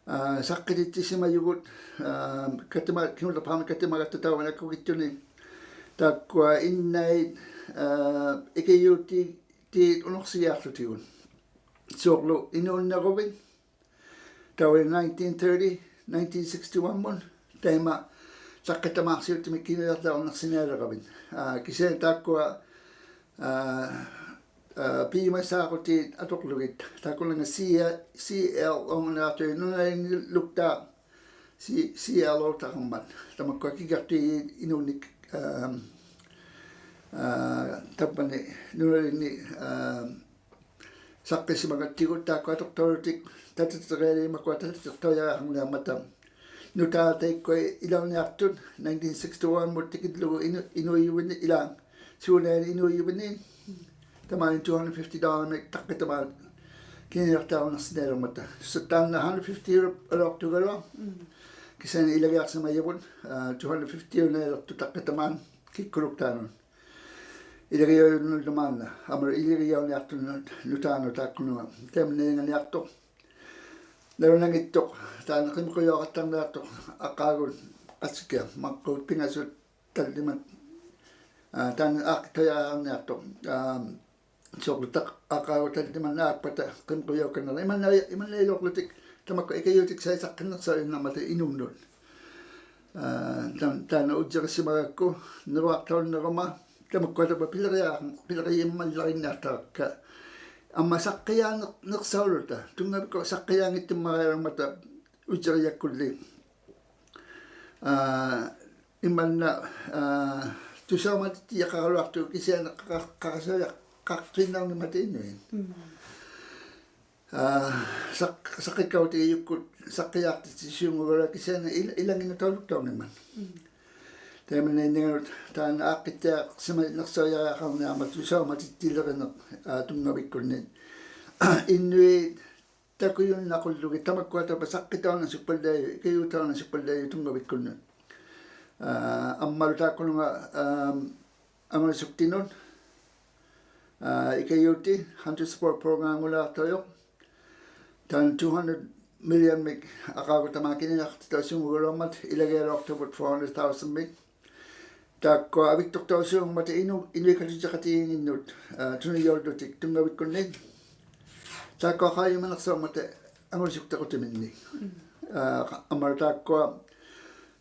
aa, saqqitittisimajugut, aa, katima-, kingulliqpaqarmata katimagatta tauva nakkugittunik. Taakkua innait, aa, ikajuuti-, tiit unuqsigiaqłutigut. Suurlu inuunniruvit, tauvali nineteen thirty, nineteen sixty-one-mut, taima taqqitamaaqsiuttimik kinujaqtaurniqsinialiravit. Aa, kisiani taakkua, aa, aa, piumasaaqutiit atuqługit, taakkunannga C-, C L O-ngunniaqtut nunalingiluktaaq, C-, C L O-taqarmat. Tamakkua kiggartuijit inuunik, aa, aa, tavvani nunalingni, aa, saqqisimagattigut taakkua atuqtaulutik tatatirialiit makkua tatatiqtaujariaqarniarmata. Nutaat taikkua ilauniaqtut nineteen sixty-one-mut tikillugu inu-, inuujuvini ilaa, Suuliani inuujuvini. Tamaani two hundred fifty dollar-mik taqqitamaat kinujaqtaurniqsiniarmata. So taanna hundred fifty-aluuqtugaluaq. Mm. Kisiani ilagiaqsimajavut, aa, two hundred fifty-unailuqtut taqqitamaat kikkuluktaanut. Ilagijaunullu maanna, amalu ilagijauniaqtunut nutaanut taakkununga. Taimannainninganiaqtuq. Nalunanngittuq, taanna qimirrujuaqattarniaqtuq, aqaagut, askiaq, makkut, pingasut, tallimat, aa, taanna aaqqittujaarniaqtuq. Aa, Suurlu taq-, aqagutalli imanna aappata qimqujaukanniq. Imanna, imanna iluaqłutik, tamakku ikayuutik saisaqqinnirsaujunnammata inungnut. Aa, tan-, taanna ujjirissimagakku, niruaqtaunniruma, tamakkuatappa piliriaq-, pilirijimmallarinnaqtarakka. Amma saqqijaanniq-, nirsauluta, tunngavikkut saqqijaanngittimmarialummata ujjirijakkulli. Aa, imanna, aa, tusaumatittijaqaraluaqtugut kisiani qa-, qa-, qaqasujaqaqtuinnaunngimmata inuit. Mm. Aa, saq-, saqqikkautigijukkut saqqijaaqtitsisuungugaluaq kisiani il-, ilannginnatauluktaunngimmat. Mm. Taimannainninganut taanna aaqqittiaqsimanirsaujariaqarniarmat tusaumatittilirineq, aa, tunngavikkunni. Inuit takujunnaqullugit tamakkuatappa saqqitaunasukpallajiq, ikayuutaunasukpallajiq tunngavikkunnut. Aa, ammalu taakkununga, aam, angulisuktinut, aa, ikayuuti, Hunter Support Program-ngulaaqtaujuq. Taanna two hundred million-mik aqagu tamaat kinijaqtitausinngugaluammat, ilagigaluaqtavut four hundred thousand-mik. Taakkua aviktuqtausiungmata inu-, inuit katujjiqatigiinginnut, aa, tunijaullutik tunngavikkunni. Taakkua qaujimaniqsaummata angulisuktiqutiminnik. Mm. Aa, qa-, ammalu taakkua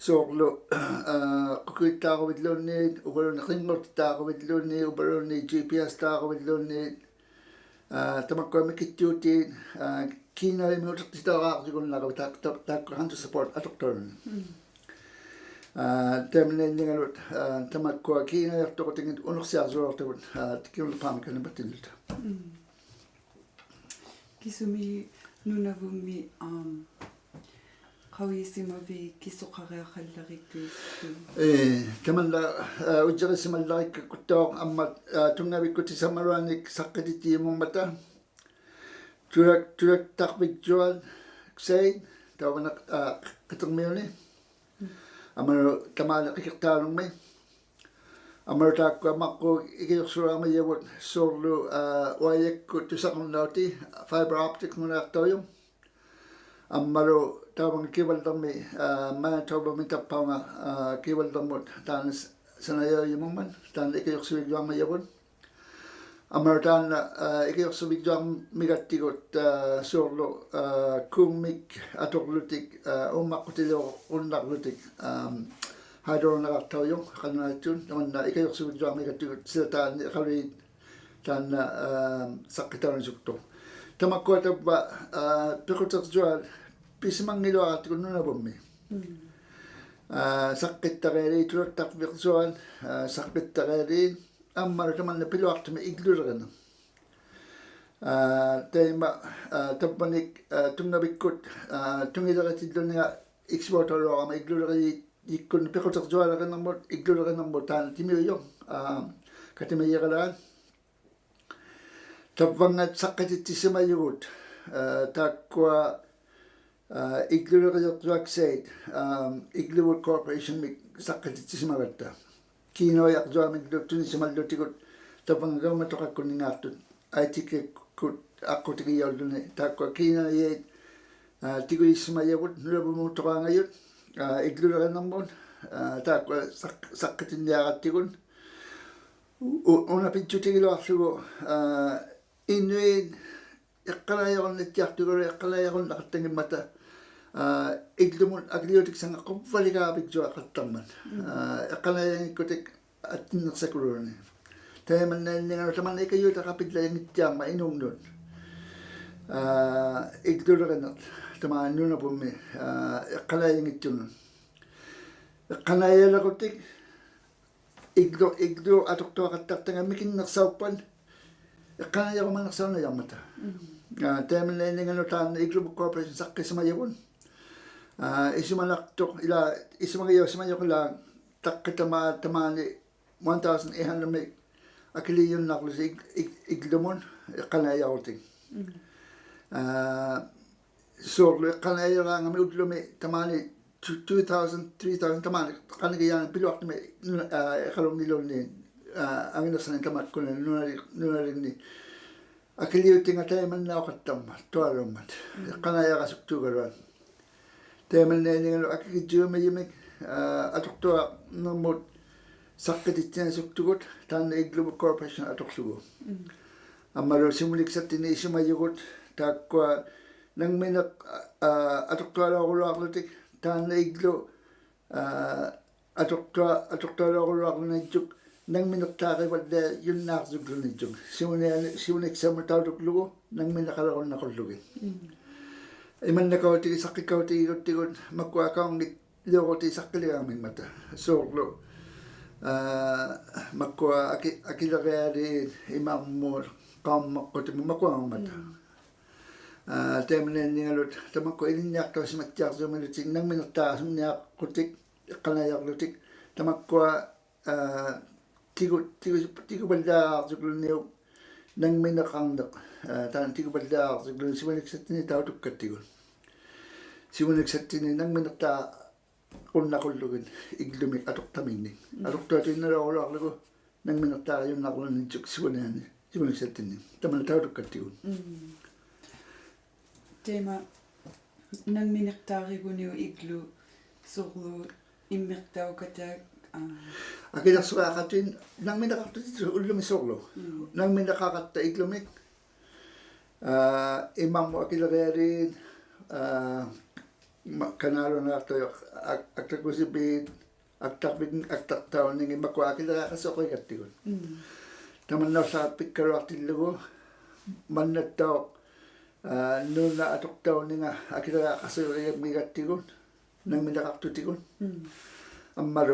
suurlu, aa, qukiuttaaruvilluunniit, uvaluunniit qinnguqtittaaruvilluunniit, uvaluunniit G P S-taaruvilluunniit, aa, tamakkua mikittuutiit, aa, kiinaujamik utiqtitauraaqtigunnaqavit taak-, taak-, taakkua Hunter Support atuqtauluni. Mm. Aa, taimannainninganut, aa, tamakkua kiinaujaqtuqutinngit unuqsiarsuaqtavut, aa, tikilluqpaamik kanipatillutta. Mm. Kisumi Nunavummi, aam, qaujisimavit kisuqariaqallariktuittuq? Ee, tamanna, aa, ujjirisimallarikkakkuttauq amma, aa, tunngavikkut tisamaluanik saqqitittijummummata. Tulak-, tulaktaqvigjuat Xaid, tauvana, aa, qitirmiuni. Amalu tamaani qikiqtaalungmi. Amalu taakkua maqqut ikajuqsuliqarmajavut suurlu, aa, uajakkut tusaqarnauti fiber optic-ngulaaqtaujuq. Ammalu tauvanga Kivalliqmi, aa, Manitoba-mi tappaunga, aa, Kivalliqmut taanna s-, sanajaujummummata, taanna ikajuqsuvigjuarmajavut. Ammalu taanna, aa, ikajuqsuvigjuarmigattigut, aa, suurlu, aa, kuummik atuqłutik, aa, uummaqqutilirunnaqłutik, aam, hydro-ngulaaqtaujuq, qanunaittuun, tamanna ikajuqsuvigjuarmigattigut, sila taanna iqaluit taanna, aam, saqqitaunasuktuq. Tamakkuatappa, aa, piqutirjuat pisimanngiluaqtigut Nunavummi. Mm. Aa, saqqittarialiit, tulaktaqvigjuat, aa, saqqittarialiit, ammalu tamanna piluaqtumi iglulirineq. Aa, taima, aa, tavvanik, aa, tunngavikkut, aa, tungiliritilluniga X-ua tauluarama iglulirijikkun piqutirjualirinirmut, iglulirinermut taanna timiujuq, aa, katimajirilaat. Tavvanngat saqqitittisimajugut, aa, taakkua, aa, iglulirijuat Xaid, aa, Igloowood Corporation-mik saqqitittisimagatta. Kiinaujaqjuamik tunisimallutigit tavvanngat gaumatuqakkunningaaqtut, I T-kkut aqqutigijaulluni, taakkua kiinaujait, aa, tigujisimajavut Nunavummuutturaangajut, aa, iglulirinermut, aa, taakkua saq-, saqqitinniaqattigut. U-, u-, una pijjutigiluaqługu, aa, inuit iqqanaijarunnittiaqtugaluit iqqanaijarunnaqattanngimmata, aa, iglumut akiliutiksangat quvvaligaavigjuaqattarmat. Mm. Aa, iqqanaijanngikkuttik attinniqsakuluunniit. Taimannainninganut tamanna ikajuitaq qapillajanngittiarmat inungnut. Aa, iglulirineq tamaani Nunavummi, aa, iqqanaijanngittunut. Iqqanaijaliqutik iglu, iglu atuqtuaqattaqtanga mikinniqsauppat iqqanaijarumaniqsaunajarmata. Mm. Aa, taimannainninganut taanna Igloowood Corporation saqqisimajavut. Aa, isumanaqtuq ilaa, isumangijausimajuq ilaa taqqitamaat tamaani one thousand eight hundred-mik akilijunnaqłutik ig-, ig-, iglumut iqqanaijarutik. Mm. Aa, suurlu iqqanaijaraangami ullumi tamaani two, two thousand, three thousand tamaani qanigijaanik piluaqtumi nuna-, aa, iqalunngiluunniit, aa, anginiqsanik tamakkua nunali-, nunalinni. Akiliutinga taimannauqattarmat, tualuummat. Mm. Iqqanaijarasuktuugaluat. Taimannainninganut akikijjuumajumik, aa, atuqtuarnermut saqqitittinasuktugut, taanna Igloowood Corporation atuqługu. Mm. ᐊᒻᒪᓗ ᓯᒧᓂᒃᓴᑦᑎᓐᓂᒃ ᐃᓱᒪᔪᒍᑦ, ᑖᒃᑯᐊ ᓇᖕᒥᓂᖅ, ᐋ, ᐊᑐᖅᑐᐊᓚᐅᕈᓗᐊᕐᓗᑎᒃ, ᑖᓐᓇ ᐃᒡᓗ, ᐋ, ᐊᑐᖅᑐᐊ-, ᐊᑐᖅᑐᐊᓚᐅᕈᓗᐊᕐᓗᓂᔾᔪᒃ, ᓇᖕᒥᓂᖅᑖᕆᕙᓪᓕᐊᔪᓐᓈᕐᔪᒡᓗᓂᔾᔪᒃ. ᓯᒧᓂᐊᓂ-, ᓯᒧᓂᒃᓴᒧᑦ ᑕᐅᑐᒃᖢᒍ, ᓇᖕᒥᓂᖃᓚᒍᓐᓇᖁᓪᓗᒋᑦ. ᒻᒻ. ᐃᒪᓐᓇᑲᐅᑎᒋᓴᖅᑭᑲᐅᑎᒋᒍᑦᑎᒍᑦ, ᒪᒃᑯᐊ ᐊᑲᐅᖕᓂᓕᐅᕈᑎ ᓴᖅᑭᓕᕋᒥᖕᒪᑕ. ᓲᕐᓗ, ᐋ, ᒪᒃᑯᐊ ᐊᑭ-, ᐊᑭᓕᕆᐊᓖᑦ ᐃᒪᕐᒧᑦ ᖃᐅᒻᒪᖅᑯᑎᒧᑦ ᒪᑯᐊᖕᒪᑕ. ᒻᒻ. ᐋ, ᑕᐃᒪᓐᓇᐃᓐᓂᖓᓗ, ᑕᒪᒃᑯᐊ ᐃᓕᓐᓂᐊᖅᑕᐅᓯᒪᑦᑎᐊᕐᔪᒪᓗᑎᒃ, ᓇᖕᒥᓂᖅᑖᓱᖕᓂᐊᖅᑯᑎᒃ, ᐃᖅᑲᓇᐃᔭᕐᓗᑎᒃ, ᑕᒪᒃᑯᐊ, ᐋ, ᑎᒍ-, ᑎᒍ-, ᑎᒍᐸᓪᓕᐊᕐᔪᒃᖢᓂᐅᒃ ᓇᖕᒥᓂᖃᕐᓂᖅ, ᐋ, ᑖᓐᓇ ᑎᒍᐸᓪᓕᐊᕐᔪᒃᖢᓂ ᓯᒪᓂᒃᓴᑦᑎᓐᓂᒃ ᑕᐅᑐᒃᑲᑦᑎᒍᑦ. ᓯᒪᓂᒃᓴᑦᑎᓐᓂᒃ ᓇᖕᒥᓂᖅᑖᕈᓐᓇᖁᓪᓗᒋᑦ ᐃᒡᓗᒥᒃ ᐊᑐᖅᑕᒥᖕᓂᒃ. ᒻᒻ. ᐊᑐᖅᑐᐊᑐᐃᓐᓇᓚᐅᕈᓗᐊᕐᓗᒍ ᓇᖕᒥᓂᖅᑖᕆᔪᓐᓇᕐᓗᓂᔾᔪᒃ ᓯᒍᓂᐊᓂ, ᓯᒪᓂᒃᓴᑦᑎᓐᓂᒃ. ᑕᒪᓐᓇ ᑕᐅᑐᒃᑲᑦᑎᒍᑦ. ᒻᒻ. ᑕᐃᒪ ᓇᖕᒥᓂᖅᑖᕆᒍᓂᐅᒃ ᐃᒡᓗ ᓲᕐᓗ ᐃᒻᒥᖅᑕᐅᑲᑕ, ᐋ. ᐊᑭᓕᖅᓱᕆᐊᖃᖅᑐᑦ ᓇᖕᒥᓂᖃᖅᑐᑦ ᐅᓪᓗᒥ ᓲᕐᓗ. ᒻᒻ. ᓇᖕᒥᓂᖃᖃᑦᑕ ᐃᒡᓗᒥᒃ, ᐋ, ᐃᒪᕐᒧᑦ ᐊᑭᓕᕆᐊᓖᑦ, ᐋ, ᒪ-, ᑲᓈᓗᓈᖅᑐᖅ ᐊᒃ-, ᐊᒃᑕᑯᓯᕖᑦ, ᐊᒃᑕᕐᕕᖕ-, ᐊᒃᑕᖅᑕᐅᓂᖏᑦ ᒪᑯᐊ ᐊᑭᓕᕆᐊᖃᓲᖅ ᐃᒐᑦᑎᒍᑦ. ᒻᒻ. ᑕᒪᓐᓇ ᐅᓪᓛᑦ ᐱᒃᑲᓗᐊᖅᑎᓪᓗᒍ, ᒪᓐᓇᑦᑕᐅᖅ, ᐋ, ᓄᓇ ᐊᑐᖅᑕᐅᓂᖓ ᐊᑭᓕᕆᐊᖃᓲᖅ ᐃᒐᒻᒪᖃᑦᑎᒍᑦ, ᓇᖕᒥᓂᖃᖅᑐᑎᒍᑦ. ᒻᒻ. ᐊᒻᒪᓗ,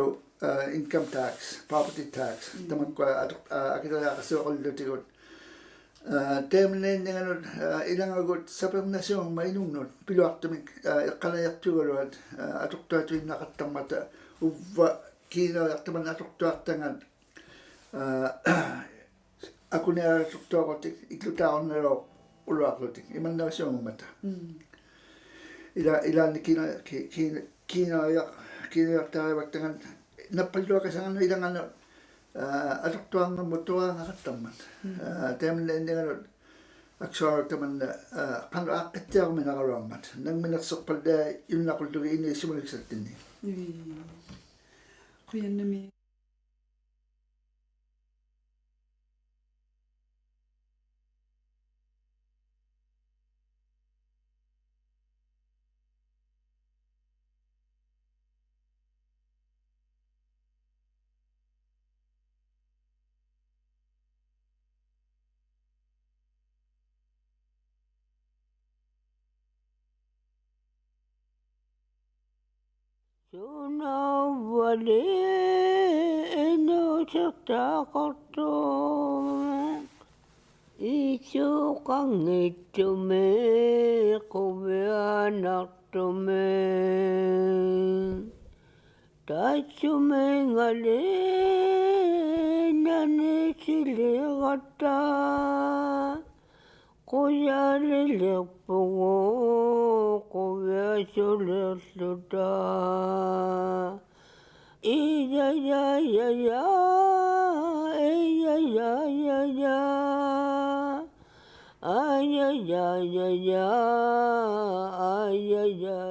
ᐋ, income tax, property tax, ᒻᒻ. ᑕᒪᒃᑯᐊ ᐊᑐᖅ-, ᐋ, ᐊᑭᓕᕆᐊᖃᓲᖅ ᐅᓪᓗᑎᒍᑦ. ᐋ, ᑕᐃᒪᓐᓇᐃᓐᓂᖓᓄᑦ, ᐋ, ᐃᓚᖓᒍᑦ ᓴᐱᕐᓇᓲᖑᒻᒪᑦ ᐃᓄᖕᓄᑦ, ᐱᓗᐊᖅᑐᒥᒃ, ᐋ, ᐃᖅᑲᓇᐃᔭᖅᑐᒐᓗᐊᑦ, ᐋ, ᐊᑐᖅᑐᐊᑐᐃᓐᓇᖃᑦᑕᕐᒪᑕ, ᐅᕝᕙ ᑮᓇᐅᔭᖅ ᑕᒪᓐᓇ ᐊᑐᖅᑐᐊᖅᑕᖓᑦ, ᐋ, ᐊᑯᓂᐊᕋᓱᒃᑐᐊᕈᑎᒃ, ᐃᒡᓗᑖᕈᓐᓇᓗᐊᕈᓗᐊᕐᓗᑎᒃ, ᐃᒪᓐᓇᐅᓲᖑᒻᒪᑕ. ᒻᒻ. ᐃᓛ-, ᐃᓛᓐᓂ ᑮᓇ-, ᑮ-, ᑮ-, ᑮᓇᐅᔭᖅ-, ᑮᓇᐅᔭᖅᑖᕆᕙᒃᑕᖓᑦ, ᓇᑉᐸᓗᐊᑲᓴᖓᓄᑦ ᐃᓚᖓᓄᑦ, ᐋ, ᐊᑐᖅᑐᐊᕐᖓᒧᑦ ᑐᕌᖓᖃᑦᑕᕐᒪᑦ. ᒻᒻ. ᐋ, ᑕᐃᒪᓐᓇᐃᓐᓂᖓᓄᑦ ᐊᒃᓱᐊᕈᒃ ᑕᒪᓐᓇ, ᐋ, ᖃᓄᖅ ᐋᖅᑭᑦᑎᐊᕈᒥᓇᕋᓗᐊᕐᒪᑦ. ᓇᖕᒥᓂᖅᓱᖅᐸᓪᓕᐊᔪᓐᓇᖁᓪᓗᒋᑦ ᐃᓄᐃᑦ ᓯᒪᓂᒃᓴᑦᑎᓐᓂᒃ. ᒻᒻ. ᖁᔭᓐᓇᒦᒃ. ᓱᓇᐅᕝᕙᓕ ᐃᓅᓯᖅᑕᖃᖅᑐᖅ, ᐃᓱᖃᙱᑦᑐᒥᒃ ᖁᕕᐊᓇᖅᑐᒥᒃ. ᑕᐃᔅᓱᒥᖓᓕ ᓇᓂᓯᓕᕋᑦᑕ, ᖁᔭᓕᓕᖅᐳᒍᑦ ᖁᕕᐊᓱᓕᖅᖢᑕ. ᐃᔭᔮᔮᔮ, ᐃᔭᔮᔮᔮ, ᐊᔭᔮᔮᔮ, ᐊᔭᔮᔮᔮ.